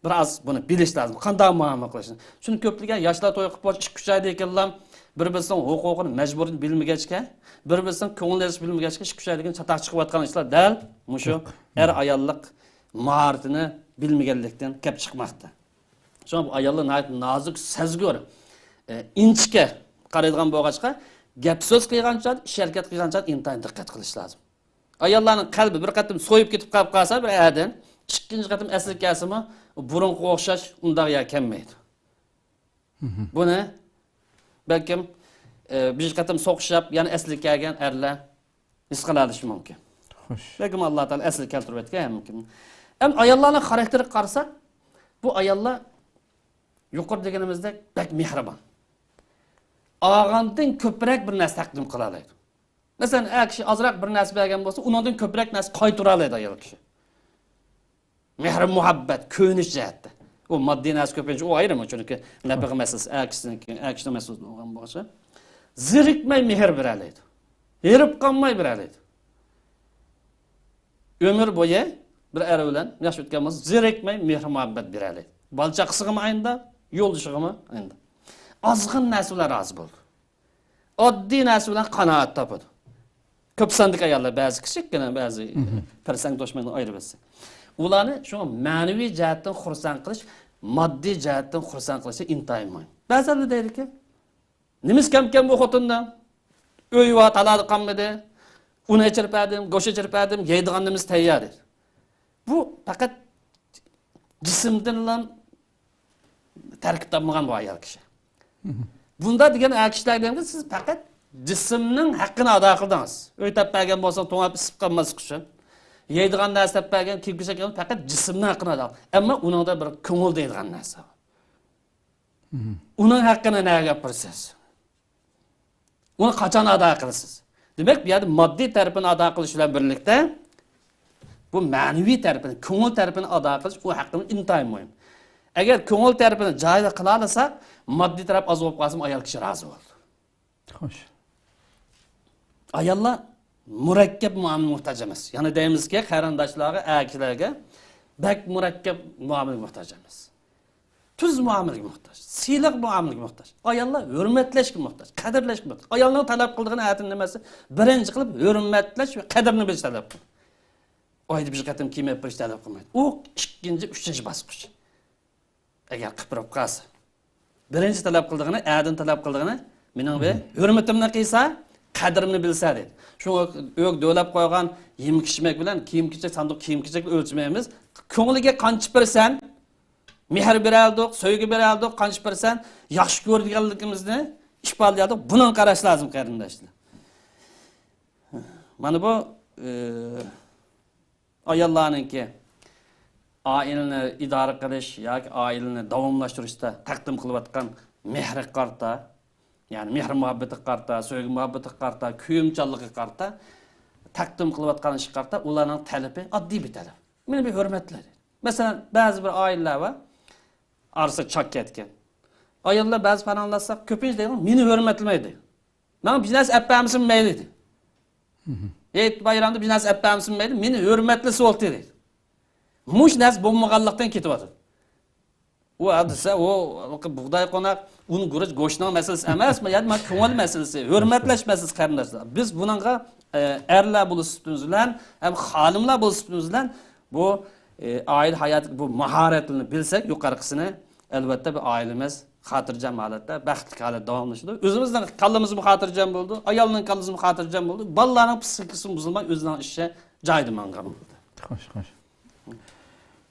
بىر ئاز بۇنى بىلىش لازىم. قانداق مۇئامىلە قىلىشنى. چۈنكى كۆپلىگەن ياشلار توي قىلىپ بولۇش ئىككى، ئۈچ ئايدىن كېيىنلا بىر بىرسىنىڭ ھوقۇقىنى، مەجبۇرىيىتىنى بىلمىگەچكە، بىر بىرسىنىڭ كۆڭۈل ئېلىشنى بىلمىگەچكە، ئىككى، ئۈچ ئايدىن كېيىن چاتاق چىقىۋاتقان ئىشلار دەل مۇشۇ ئەر ئاياللىق ماھارىتىنى بىلمىگەنلىكتىن كەپ چىقماقتا. شۇڭا بۇ ئاياللار ناھايىتى نازۇك، سەزگۈر، ئە، ئىنچىكە قارايدىغان بولغاچقا، گەپ سۆز قىلغان چاغ، ئىش ھەرىكەت قىلغان چاغ ئىنتايىن دىققەت قىلىش لازىم. ئاياللارنىڭ قەلبى بىر قېتىم سويۇپ كېتىپ قاپ قالسا بىر ئەردىن، ئىككىنچى قېتىم ئەسلىگە كەلسىمۇ، بۇرۇنقىغا ئوخشاش ئۇنداق يەر كەلمەيدۇ. بۇنى بەلكىم، ئە، بىر قېتىم سوقۇشۇپ، يەنە ئەسلىگە كەلگەن ئەرلەر ھېس قىلالىشى مۇمكىن. خوش. بەلكىم ئاللا تائالا ئەسلىگە كەلتۈرۈۋەتكەن ھەم مۇمكىن. ئەمما ئاياللارنىڭ خاراكتېرىگە قارىساق، بۇ ئاياللار يۇقىرىدا دېگىنىمىزدەك بەك مېھرىبان. ئالغاندىن كۆپرەك بىر نەرسە تەقدىم قىلالايدۇ. مەسىلەن، ئەر كىشى ئازراق بىر نەرسە بەرگەن بولسا، ئۇنىڭدىن كۆپرەك نەرسە قايتۇرالايدۇ ئايال كىشى. مېھىر-مۇھەببەت، كۆيۈنۈش جەھەتتە. ئۇ ماددىي نەرسە كۆپىنچە ئۇ ئايرىمى، چۈنكى نەپىقە مەسىلىسى ئەر كىشىنىڭكى، ئەر كىشىنىڭ مەسئۇلىيىتى بولغان بولغاچقا. زېرىكمەي مېھىر بېرەلەيدۇ. ھېرىپ قالماي بېرەلەيدۇ. ئۆمۈر بويى بىر ئەر بىلەن ياخشى ئۆتكەن بولسا، زېرىكمەي مېھىر-مۇھەببەت بېرەلەيدۇ. بالا-چاقىسىغىمۇ ئاينىدا، يولدىشىغىمۇ ئاينىدا. ئازغىنە نەرسە بىلەن رازى بولىدۇ. ئاددىي نەرسە بىلەن قانائەت تاپىدۇ. كۆپ ساندىكى ئاياللار، بەزى كىچىككىنە، بەزى پەرسەڭ توشمايدىغان ئايرىۋەتسە. ئۇلارنى شۇڭا مەنىۋى جەھەتتىن خۇرسەن قىلىش، ماددىي جەھەتتىن خۇرسەن قىلىشى ئىنتايىن مۇھىم. بەزىلەر دەيدىكى، نېمىسى كەمكەن بۇ خوتۇننىڭ؟ ئۆيى بار، تالادا قالمىدى. ئۇن ئېچىرىپ بەردىم، گۆش ئېچىرىپ بەردىم، يەيدىغان نېمىسى تەييار دەيدۇ. بۇ پەقەت جىسىمدىنلا تەركىب تاپمىغان بۇ ئايال كىشى. بۇنداق دېگەن ئەر كىشىلەر دېگەنگە سىز پەقەت جىسىمنىڭ ھەققىنى ئادا قىلدىڭىز. ئۆي تاپ بەرگەن بولسا توڭلاپ ئىسسىپ قالماسلىق ئۈچۈن. يەيدىغان نەرسە تاپ بەرگەن، كىيىم-كېچەك ئالغان، پەقەت جىسىمنىڭ ھەققىنى ئادا قىلدىڭىز. ئەمما ئۇنىڭدا بىر كۆڭۈل دەيدىغان نەرسە بار. ئۇنىڭ ھەققىنى نەگە ئاپىرىسىز؟ ئۇنى قاچان ئادا قىلىسىز؟ دېمەك، بۇ يەردە ماددىي تەرىپىنى ئادا قىلىش بىلەن بىرلىكتە، بۇ مەنىۋى تەرىپىنى، كۆڭۈل تەرىپىنى ئادا قىلىش ئۇ ھەققىمىز ئىنتايىن مۇھىم. ئەگەر كۆڭۈل تەرىپىنى جايىدا قىلالىساق، ماددىي تەرەپ ئاز بولۇپ قالسىمۇ ئايال كىشى رازى بولىدۇ. خوش. ئاياللار مۇرەككەپ مۇئامىلىگە موھتاج ئەمەس. يەنە دەيمىزكى، قېرىنداشلارغا، ئەر كىشىلەرگە بەك مۇرەككەپ مۇئامىلىگە موھتاج ئەمەس. تۈز مۇئامىلىگە موھتاج، سىلىق مۇئامىلىگە موھتاج. ئاياللار ھۆرمەتلەشكە موھتاج، قەدىرلەشكە موھتاج. ئايالنىڭ تەلەپ قىلىدىغىنى ئەتىن نېمىسى؟ بىرىنچى قىلىپ ھۆرمەتلەش ۋە قەدرىنى بىلىش تەلەپ قىلىدۇ. ئايدا بىر قېتىم كىيىم ئېلىپ بېرىش تەلەپ قىلمايدۇ. ئۇ ئىككىنچى، ئۈچىنچى باسقۇچ. ئەگەر قىلىپ بېرىپ قالسا. بىرىنچى تەلەپ قىلىدىغىنى، ئەدىن تەلەپ قىلىدىغىنى، مېنىڭ بىر ھۆرمىتىمنى قىلسا، قەدرىمنى بىلسە دەيدۇ. شۇڭا ئۆيگە دۆۋىلەپ قويغان يېمەك-ئىچمەك بىلەن كىيىم-كېچەك، ساندۇق كىيىم-كېچەك بىلەن ئۆلچىمەيمىز. كۆڭلىگە قانچە بېرىسەن، مېھىر بېرەلدۇق، سۆيگۈ بېرەلدۇق، قانچە بېرىسەن، ياخشى كۆرىدىغانلىكىمىزنى ئىپادىلىيەلدۇق. بۇنىڭغا قاراش لازىم، قېرىنداشلار. مانا بۇ، ئى، ئاياللارنىڭكى ئائىلىنى ئىدارە قىلىش ياكى ئائىلىنى داۋاملاشتۇرۇشتا تەقدىم قىلىۋاتقان مېھرىگە قارىتا، يەنى مېھىر-مۇھەببىتىگە قارىتا، سۆيگۈ-مۇھەببىتىگە قارىتا، كۆيۈمچانلىقىغا قارىتا تەقدىم قىلىۋاتقان ئىشقا قارىتا ئۇلارنىڭ تەلىپى ئاددىي بىر تەلەپ. مېنى بىر ھۆرمەتلە دەيدۇ. مەسىلەن، بەزى بىر ئائىلىلەر بار، ئارىسى چاك كەتكەن. ئاياللار بەزى پاراڭلاشساق، كۆپىنچە دەيدۇ، مېنى ھۆرمەتلىمەيدۇ. ماڭا بىر نەرسە ئەپ بەرمىسىمۇ مەيلى دەيدۇ. ھېيت بايرامدا بىر نەرسە ئەپ بەرمىسىمۇ مەيلى، مېنى ھۆرمەتلىسە بولدى دەيدۇ. مۇشۇ نەرسە بولمىغانلىقتىن كېتىۋاتىدۇ. ئۇ ھە دېسە، ئۇ بۇغداي قوناق، ئۇن گۈرۈچ، گۆشنىڭ مەسىلىسى ئەمەس، يەنى مانا كۆڭۈل مەسىلىسى، ھۆرمەتلەش مەسىلىسى، قېرىنداشلار. بىز بۇنىڭغا، ئە، ئەرلەر بولۇش سۈپىتىمىز بىلەن ھەم خانىملار بولۇش سۈپىتىمىز بىلەن بۇ، ئە، ئائىلە ھاياتىدىكى بۇ ماھارەتلىرىنى بىلسەك، يۇقىرىقىسىنى، ئەلۋەتتە، بۇ ئائىلىمىز خاتىرجەم ھالەتتە، بەختلىك ھالەتتە داۋاملىشىدۇ. ئۆزىمىزنىڭ كاللىمىزمۇ خاتىرجەم بولىدۇ، ئايالنىڭ كاللىسىمۇ خاتىرجەم بولىدۇ، بالىلارنىڭ پسىخىكىسىمۇ بۇزۇلماي، ئۆزىنىڭ ئىشى جايىدا ماڭغان بولىدۇ. خوش، خوش.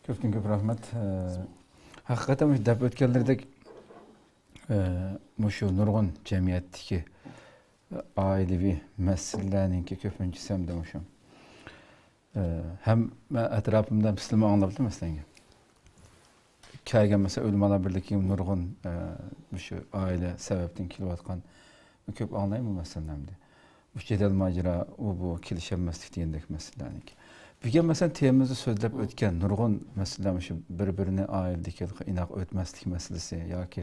كۆپتىن كۆپ رەھمەت. ئە، ھەقىقەتەن مۇشۇ دەپ ئۆتكەنلىرىدەك، ئە، مۇشۇ نۇرغۇن جەمئىيەتتىكى ئائىلىۋى مەسىلىلەرنىڭكى كۆپىنچىسى ھەمدە مۇشۇ. ئە، ھەم مەن ئەتراپىمدا سىلىمۇ ئاڭلاپتۇ، مەسىلەن. كەلگەن، مەسىلەن، ئۆلىمالار بىرلىكىگە نۇرغۇن، ئە، مۇشۇ ئائىلە سەۋەبتىن كېلىۋاتقان كۆپ ئاڭلايمەن، مەسىلەن، ئەمدى. مۇشۇ جېدەل ماجىرا، ئۇ بۇ كېلىشەلمەسلىك دېگەندەك مەسىلىلەرنىڭكى. بۈگۈن، مەسىلەن، تېمىمىزدا سۆزلەپ ئۆتكەن نۇرغۇن مەسىلىلەر مۇشۇ بىر-بىرىنى ئائىلىدىكى ئىناق ئۆتمەسلىك مەسىلىسى ياكى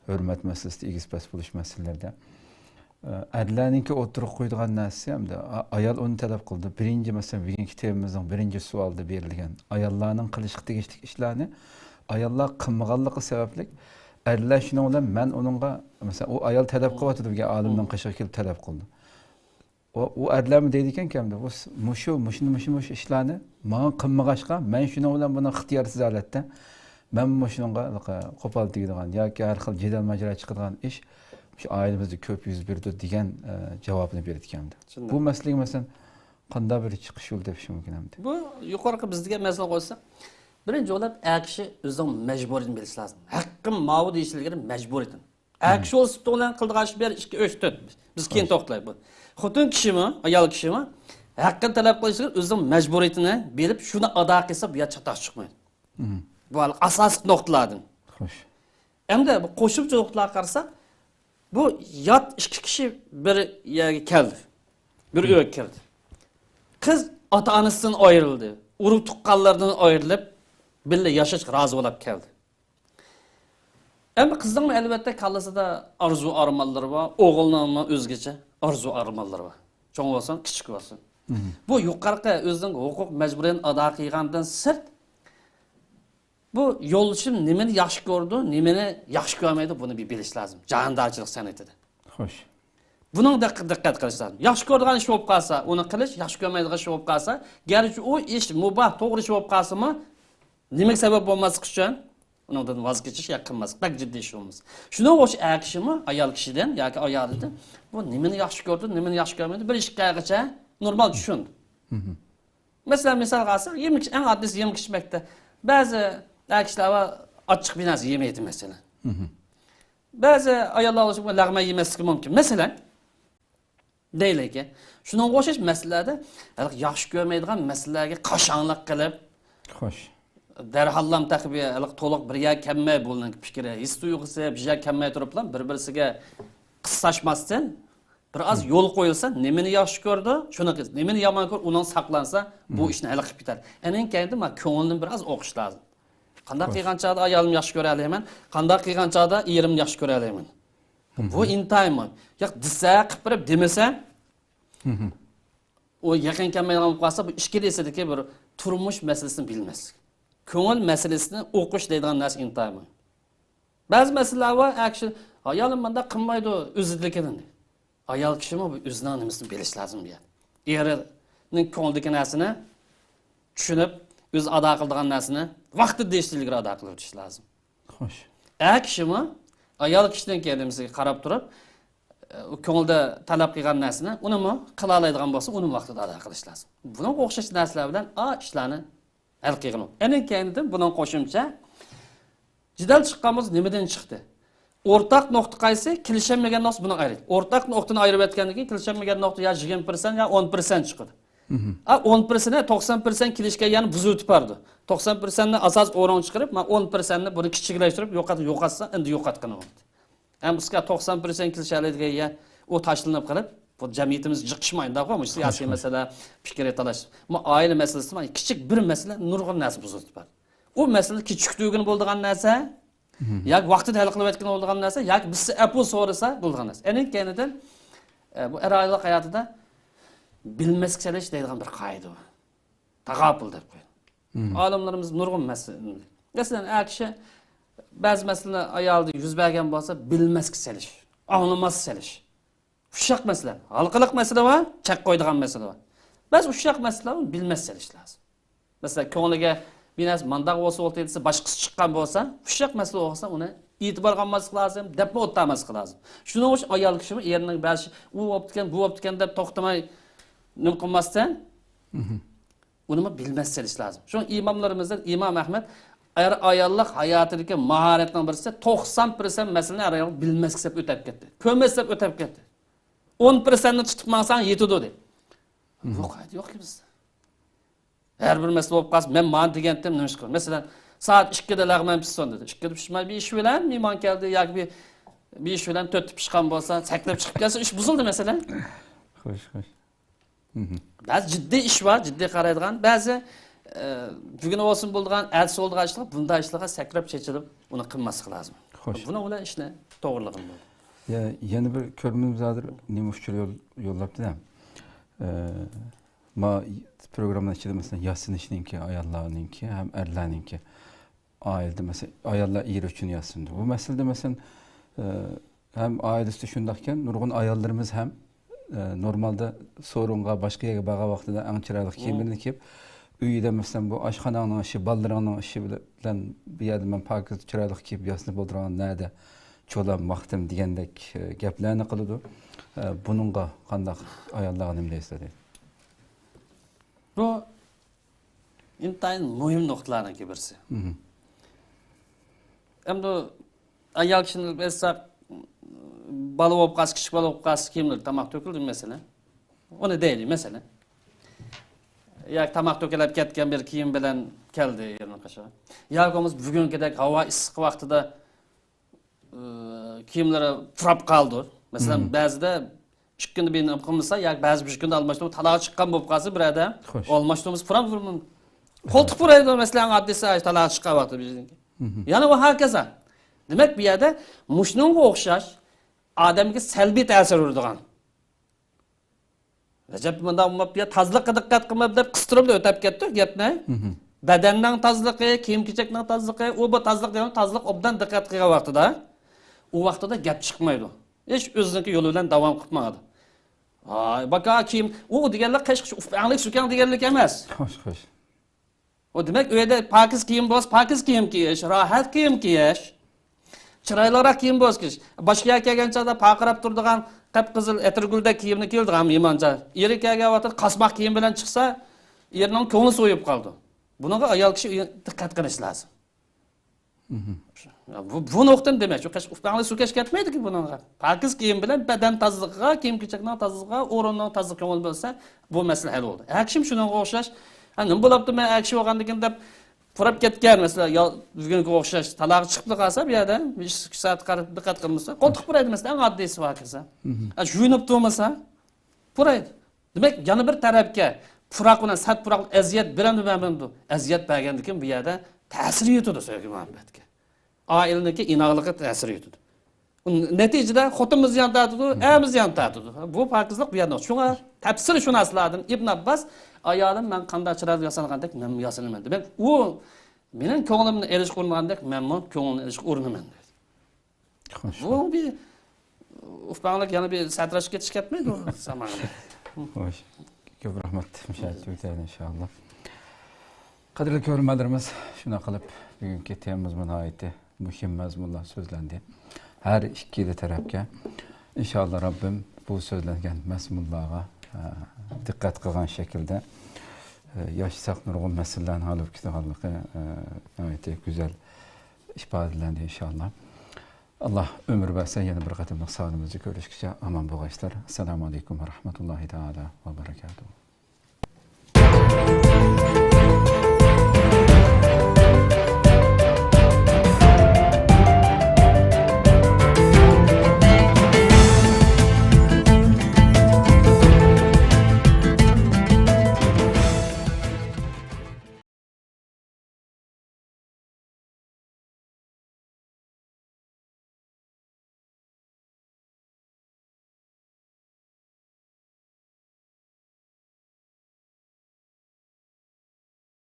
ھۆرمەت مەسىلىسىدە، ئېگىز-پەس بولۇش مەسىلىلىرىدە. ئەرلەرنىڭكى ئوتتۇرىغا قويىدىغان نەرسىسى ھەمدە ئا-، ئايال ئۇنى تەلەپ قىلىدۇ. بىرىنچى، مەسىلەن، بۈگۈنكى تېمىمىزنىڭ بىرىنچى سوئالىدا بېرىلگەن ئاياللارنىڭ قىلىشقا تېگىشلىك ئىشلارنى ئاياللار قىلمىغانلىقى سەۋەبلىك ئەرلەر شۇنىڭ بىلەن مەن ئۇنىڭغا، مەسىلەن، ئۇ ئايال تەلەپ قىلىۋاتىدۇ، بۈگۈن ئالىمنىڭ قېشىغا كېلىپ تەلەپ قىلىدۇ. ئۇ، ئۇ ئەرلەرمۇ دەيدىكەنكى، ئەمدى، بۇ س-، مۇشۇ، مۇشۇ، مۇشۇ، مۇشۇ ئىشلارنى ماڭا قىلمىغاچقا، مەن شۇنىڭ بىلەن بۇنىڭ ئىختىيارسىز ھالەتتە، مەنمۇ مۇشۇنىڭغا قوپال تېگىدىغان ياكى ھەر خىل جېدەل ماجىرا چىقىدىغان ئىش مۇشۇ ئائىلىمىزدە كۆپ يۈز بېرىدۇ دېگەن، ئە، جاۋابنى بېرىدىكەن ئەمدى. بۇ مەسىلىگە، مەسىلەن، قانداق بىر چىقىش يولى تېپىش مۇمكىن ئەمدى؟ بۇ يۇقىرىقى بىز دېگەن مەسىلىنى قويساق، بىرىنچى بولۇپ، ئەر كىشى ئۆزىنىڭ مەجبۇرىيىتىنى بىلىشى لازىم. ھەققىم ماۋۇ دېيىش ئىلگىرى مەجبۇرىيىتىم. ئەر كىشى بولسا سۈپىتى بىلەن قىلىدىغان ئىش بىر، ئىككى، ئۈچ، تۆت. بىز كېيىن توختىلايلى بۇ. خوتۇن كىشىمۇ، ئايال كىشىمۇ ھەققىنى تەلەپ قىلىش ئۈچۈن ئۆزىنىڭ مەجبۇرىيىتىنى بىلىپ، شۇنى ئادا قىلسا، بۇ يەردە چاتاق چىقمايدۇ. بۇ ھالقا ئاساسلىق نۇقتىلاردىن. خوش. ئەمدى بۇ قوشۇمچە نۇقتىلارغا قارىساق، بۇ يات ئىككى كىشى بىر يەرگە كەلدى. بىر ئۆيگە كىردى. قىز ئاتا-ئانىسىدىن ئايرىلدى. ئۇرۇق-تۇغقانلىرىدىن ئايرىلىپ، بىللە ياشاشقا رازى بولاپ كەلدى. ئەمدى قىزنىڭمۇ ئەلۋەتتە كاللىسىدا ئارزۇ-ئارمانلىرى بار، ئوغۇلنىڭمۇ ئۆزگىچە ئارزۇ-ئارمانلىرى بار. چوڭ بولسۇن، كىچىك بولسۇن. بۇ يۇقىرىقى ئۆزىنىڭ ھوقۇق مەجبۇرىيىتىنى ئادا قىلغاندىن سىرت، بۇ يولدىشىم نېمىنى ياخشى كۆرىدۇ، نېمىنى ياخشى كۆرمەيدۇ، بۇنى بىر بىلىش لازىم. جاھاندارچىلىق سەنئىتىدە. خوش. بۇنىڭ دىققەت، دىققەت قىلىش لازىم. ياخشى كۆرىدىغان ئىش بولۇپ قالسا، ئۇنى قىلىش، ياخشى كۆرمەيدىغان ئىش بولۇپ قالسا، گەرچە ئۇ ئىش مۇباھ، توغرا ئىش بولۇپ قالسىمۇ، نېمىگە سەۋەب بولماسلىق ئۈچۈن ئۇنىڭدىن ۋاز كېچىش يا قىلماسلىق بەك جىددىي ئىش بولمىسا. شۇنىڭغا ئوخشاش ئەر كىشىمۇ ئايال كىشىدىن ياكى ئايالىدىن بۇ نېمىنى ياخشى كۆرىدۇ، نېمىنى ياخشى كۆرمەيدۇ، بىر ئىككى ئايغىچە نورمال چۈشىنىدۇ. مەسىلەن، مىسالغا ئالساق، يېمەك، ئەڭ ئاددىيسى يېمەك ئىچمەكتە. بەزى ئەر كىشىلەر بار، ئاچچىق بىر نەرسە يېمەيدۇ، مەسىلەن. بەزى ئاياللار بولسا بۇ لەغمەن يېمەسلىكى مۇمكىن. مەسىلەن، دەيلىكى، شۇنىڭغا ئوخشاش مەسىلىلەردە ھېلىقى ياخشى كۆرمەيدىغان مەسىلىلەرگە قاشاڭلىق قىلىپ، خوش. دەرھاللام تەخبىي ھېلىقى تولۇق بىر يەرگە كەلمەي، بۇنىڭ پىكرى، ھېس تۇيغۇسى بىر يەرگە كەلمەي تۇرۇپلا بىر-بىرسىگە قىستاشماستىن، بىر ئاز يول قويۇلسا، نېمىنى ياخشى كۆرىدۇ، شۇنى قىلسا، نېمىنى يامان كۆرىدۇ، ئۇنىڭ ساقلانسا، بۇ ئىشنى ھەل قىلىپ كېتەر. ئەنىڭ كەينىدىن مانا كۆڭلىنى بىر ئاز ئوقۇش لازىم. قانداق قىلغان چاغدا ئايالىمنى ياخشى كۆرەلەيمەن، قانداق قىلغان چاغدا ئېرىمنى ياخشى كۆرەلەيمەن. بۇ ئىنتايىن مۇھىم. ياق دېسە، قىلىپ بېرىپ دېمىسە، ئۇ يېقىن كەلمەيدىغان بولۇپ قالسا، بۇ ئىككىلىسىدىكى بىر تۇرمۇش مەسىلىسىنى بىلمەسلىك. كۆڭۈل مەسىلىسىنى ئوقۇش دەيدىغان نەرسە ئىنتايىن مۇھىم. بەزى مەسىلىلەر بار، ئەر كىشى، ئايالىم مانداق قىلمايدۇ، ئۆزىدىكىدىن. ئايال كىشىمۇ بۇ ئۆزىنىڭ نېمىسىنى بىلىشى لازىم بۇ يەردە. ئېرىنىڭ كۆڭلىدىكى نەرسىنى چۈشىنىپ، ئۆزى ئادا قىلىدىغان نەرسىنى ۋاقتىدا دېيىشتىن ئىلگىرى ئادا قىلىۋېتىشى لازىم. خوش. ئەر كىشىمۇ ئايال كىشىنىڭكى نېمىسىگە قاراپ تۇرۇپ، ئۇ كۆڭلىدە تەلەپ قىلغان نەرسىنى ئۇنىمۇ قىلالايدىغان بولسا، ئۇنىمۇ ۋاقتىدا ئادا قىلىش لازىم. بۇنىڭغا ئوخشاش نەرسىلەر بىلەن ئا ئىشلارنى ھەل قىلغىلى. ئەنە كەينىدىن بۇنىڭ قوشۇمچە جېدەل چىققان بولسا نېمىدىن چىقتى؟ ئورتاق نۇقتا قايسى؟ كېلىشەلمىگەن نۇقتا بۇنىڭ ئايرى. ئورتاق نۇقتىنى ئايرىۋەتكەندىن كېيىن كېلىشەلمىگەن نۇقتا يا يىگىرمە پىرسەنت يا ئون پىرسەنت چىقىدۇ. ئا، ئون پىرسەنت، توقسان پىرسەنت كېلىشكەن يەرنى بۇزۇۋېتىپ بارىدۇ. توقسان پىرسەنتنى ئاساس ئورۇنغا چىقىرىپ، مانا ئون پىرسەنتنى بۇنى كىچىكلەشتۈرۈپ يوقات-، يوقاتسا، ئەمدى يوقاتقىنى بولدى. ئەمما بىزگە توقسان پىرسەنت كېلىشەلەيدىغان يەر ئۇ تاشلىنىپ قېلىپ، بۇ جەمئىيىتىمىز جىقىشمايدۇ، مۇشۇ سىياسىي مەسىلە، پىكىر تالاش. ئۇ ئائىلە مەسىلىسى، كىچىك بىر مەسىلە نۇرغۇن نەرسە بۇزۇلۇپ بار. ئۇ مەسىلىنى كېچىكتۈرگىلى بولىدىغان نەرسە، ياكى ۋاقتىدا ھەل قىلىۋەتكىلى بولىدىغان نەرسە، ياكى بىرسى ئەپۇ سورىسا بولىدىغان نەرسە. ئەنە كەينىدىن، ئە، بۇ ئەر-ئاياللىق ھاياتىدا بىلمەسكە سېلىش دەيدىغان بىر قائىدە بار. تاغاپۇل دەپ قويىدۇ. ئالىملىرىمىز نۇرغۇن مەسىلە. مەسىلەن، ئەر كىشى بەزى مەسىلىلەر ئايالىدا يۈز بەرگەن بولسا، بىلمەسكە سېلىش، ئاڭلىماسقا سېلىش. ئۇششاق مەسىلە، ھالقىلىق مەسىلە بار، چەك قويىدىغان مەسىلە بار. بەزى ئۇششاق مەسىلىلەر بار، بىلمەس سېلىش لازىم. مەسىلەن، كۆڭلىگە بىر نەرسە مانداق بولسا بولاتتى دېسە، باشقىسى چىققان بولسا، ئۇششاق مەسىلە بولسا، ئۇنى ئېتىبارغا ئالماسلىق لازىم، دەپمۇ ئولتۇرماسلىق لازىم. شۇنىڭ ئۈچۈن ئايال كىشىمۇ ئېرىنىڭ بەشى، ئۇ بوپتىكەن، بۇ بوپتىكەن دەپ توختىماي نېمە قىلماستىن، ئۇنىمۇ بىلمەس سېلىش لازىم. شۇڭا ئىماملىرىمىزدىن ئىمام ئەھمەد ئەر-ئاياللىق ھاياتىدىكى ماھارەتنىڭ بىرسى، توقسان پىرسەنت مەسىلىنى ئەر-ئايال بىلمەسكە سەپ ئۆتەپ كەتتى. كۆرمەس سەپ ئۆتەپ كەتتى. ئون پىرسەنتنى تۇتۇپ ماڭساڭ يېتىدۇ دەيدۇ. يوق، قائىدە يوقكى بىزدە. ھەر بىر مەسىلە بولۇپ قالسا، مەن مانا دېگەنتىم، نېمە ئىش قىلىمەن؟ مەسىلەن، سائەت ئىككىدە لەغمەن پىشسۇن دېدى. ئىككىدە پىشماي، بىر ئىش بىلەن مېھمان كەلدى ياكى بىر، بىر ئىش بىلەن تۆتتە پىشقان بولسا، سەكرەپ چىقىپ كەلسە، ئىش بۇزۇلدى مەسىلەن. خوش، خوش. بەزى جىددىي ئىش بار، جىددىي قارايدىغان. بەزى، ئە، بۈگۈن بولسۇن بولىدىغان، ئەتىسى بولىدىغان ئىشلار، بۇنداق ئىشلارغا سەكرەپ چېچىلىپ، ئۇنى قىلماسلىق لازىم. خوش. بۇنىڭ بىلەن ئىشنى توغرىلىغىلى بولىدۇ. يە-، يەنە بىر كۆرۈرمىنىمىز ھازىر نېمە ئۇچۇر يول-، يوللاپتۇ دە. ئە، ما پروگرامما ئىچىدە، مەسىلەن، ياسىنىشنىڭكى، ئاياللارنىڭكى ھەم ئەرلەرنىڭكى. ئائىلىدە، مەسىلەن، ئاياللار ئېرى ئۈچۈن ياسىنىدۇ. بۇ مەسىلىدە، مەسىلەن، ئە، ھەم ئائىلىسىدە شۇنداقكەن، نۇرغۇن ئاياللىرىمىز ھەم، ئە، نورمالدا سورۇنغا، باشقا يەرگە بارغان ۋاقتىدا ئەڭ چىرايلىق كىيىملىرىنى كىيىپ، ئۆيىدە، مەسىلەن، بۇ ئاشخاناڭنىڭ ئىشى، بالىلىرىڭنىڭ ئىشى بىلەن بۇ يەردە مەن پاكىز، چىرايلىق كىيىپ ياسىنىپ ئولتۇرغان نەدە چولام، ۋاقتىم دېگەندەك، ئە، گەپلەرنى قىلىدۇ. ئە، بۇنىڭغا قانداق، ئاياللارغا نېمە دەيسىلەر دەيدۇ؟ بۇ ئىنتايىن مۇھىم نۇقتىلارنىڭكى بىرسى. ئەمدى ئايال كىشىنى ئېيتساق، بالا بولۇپ قالسا، كىچىك بالا بولۇپ قالسا، كىيىملىرى تاماق تۆكۈلدى مەسىلەن. ئۇنى دەيلى مەسىلەن. ياكى تاماق تۆكۈلۈپ كەتكەن بىر كىيىم بىلەن كەلدى ئېرىنىڭ قېشىغا. ياكى بولمىسا بۈگۈنكىدەك ھاۋا ئىسسىق ۋاقتىدا ئى، كىيىملىرى پۇراپ قالىدۇ. مەسىلەن، بەزىدە ئىككى كۈندە بىر نېمە قىلمىسا ياكى بەزى بىر كۈندە ئالماشتۇرما، تالاغا چىققان بولۇپ قالسا بىرەردە، خوش. ئالماشتۇرمىسا پۇراپ تۇرىمۇ؟ قولتۇق پۇرايدۇ، مەسىلەن، ئاددىيسى تالاغا چىققان ۋاقتىدا بىزنىڭكى. يەنە ئۇ ھاكازا. دېمەك، بۇ يەردە مۇشۇنىڭغا ئوخشاش ئادەمگە سەلبىي تەسىر ئۇرىدىغان. رەجەپ مۇنداق بولماپتۇ، يا تازىلىققا دىققەت قىلماپتۇ دەپ قىستۇرۇپ ئۆتەپ كەتتۇق گەپنى. بەدەننىڭ تازىلىقى، كىيىم-كېچەكنىڭ تازىلىقى، ئۇ بۇ تازىلىق دېگەن تازىلىق ئوبدان دىققەت قىلغان ۋاقتىدا، ئۇ ۋاقتىدا گەپ چىقمايدۇ. ئىش ئۆزىنىڭكى يولى بىلەن داۋام قىلىپ ماڭىدۇ. ھاي، باكا كىيىم، ئۇ دېگەنلىك قېشقىچ ئۇپاڭلىك سۈكەڭ دېگەنلىك ئەمەس. خوش، خوش. ئۇ دېمەك، ئۆيدە پاكىز كىيىم بولسا، پاكىز كىيىم كىيىش، راھەت كىيىم كىيىش، چىرايلىقراق كىيىم بولسا كىيىش. باشقا يەرگە كەلگەن چاغدا پارقىراپ تۇرىدىغان قىپقىزىل ئەتىرگۈلدەك كىيىمنى كىيىدىغان مېھمانچا. ئېرى كەلگەن ۋاقىتتا قاسماق كىيىم بىلەن چىقسا، ئېرىنىڭ كۆڭلى سويۇپ قالىدۇ. بۇنىڭغا ئايال كىشى دىققەت قىلىش لازىم. بۇ، بۇ نۇقتىدىن دېمەك، شۇ قېش ئۇپاڭلىق سۇ كەش كەتمەيدىكى بۇنىڭغا. پاكىز كىيىم بىلەن بەدەن تازىلىقىغا، كىيىم-كېچەكنىڭ تازىلىقىغا، ئورۇننىڭ تازىلىقىغا كۆڭۈل بۆلسە، بۇ مەسىلە ھەل بولدى. ئەكشىم شۇنىڭغا ئوخشاش. ھە، نېمە بولاپتۇ، مەن ئەكشى بولغاندىكىن دەپ پۇراپ كەتكەن، مەسىلەن، يا بۈگۈنگە ئوخشاش تالاغا چىقىپلا قالسا، بۇ يەردە ئىككى سائەت قاراپ دىققەت قىلمىسا، قولتۇق پۇرايدۇ، مەسىلەن، ئەڭ ئاددىيسى ۋاقىسى. ھە، يۇيۇنۇپ تۇرمىسا، پۇرايدۇ. دېمەك، يەنە بىر تەرەپكە پۇراق بىلەن سەت پۇراق ئەزىيەت بېرەمدۇ، بەرمەمدۇ؟ ئەزىيەت بەرگەندىن كېيىن بۇ يەردە تەسىرى يېتىدۇ سۆيگۈ مۇھەببەتكە. ئائىلىنىڭكى ئىناقلىقى تەسىرى يېتىدۇ. نەتىجىدە خوتۇنمۇ زىيان تارتىدۇ، ئەرمۇ زىيان تارتىدۇ. بۇ پاكىزلىق بۇ يەردە. شۇڭا تەپسىرشۇناسلاردىن ئىبن ئابباس، ئايالىم مەن قانداق چىرايلىق ياسانغاندەك مەنمۇ ياسىنىمەن. دېمەك، ئۇ مېنىڭ كۆڭلۈمنى ئېلىشقا ئۇرۇنغاندەك مەنمۇ كۆڭلىنى ئېلىشقا ئۇرۇنىمەن دېدى. خوش. بۇ بىر ئۇپاڭلىق يەنە بىر سەتراش كېتىش كەتمەيدۇ زاماندا. خوش. كۆپ رەھمەت. مۇشۇ يەردە تۈگىتەيلى ئىنشاللا. قەدىرلىك كۆرۈرمەنلىرىمىز، شۇنداق قىلىپ بۈگۈنكى تېمىمىزمۇ ناھايىتى مۇھىم مەزمۇنلار سۆزلەندى. ھەر ئىككىلا تەرەپكە ئىنشاللا رەببىم بۇ سۆزلەنگەن مەزمۇنلارغا، ئە، دىققەت قىلغان شەكىلدە، ئە، ياشىساق نۇرغۇن مەسىلىلەرنىڭ ھەل بولۇپ كېتىدىغانلىقى، ئە، ناھايىتى گۈزەل ئىپادىلەندى ئىنشاللا. ئاللا ئۆمۈر بەرسە، يەنە بىر قېتىملىق سانىمىزدا كۆرۈشكىچە ئامان بولغايسىلەر. ئەسسالامۇ ئەلەيكۇم ۋە رەھمەتۇللاھى تائالا ۋە بەرەكاتۇھۇ.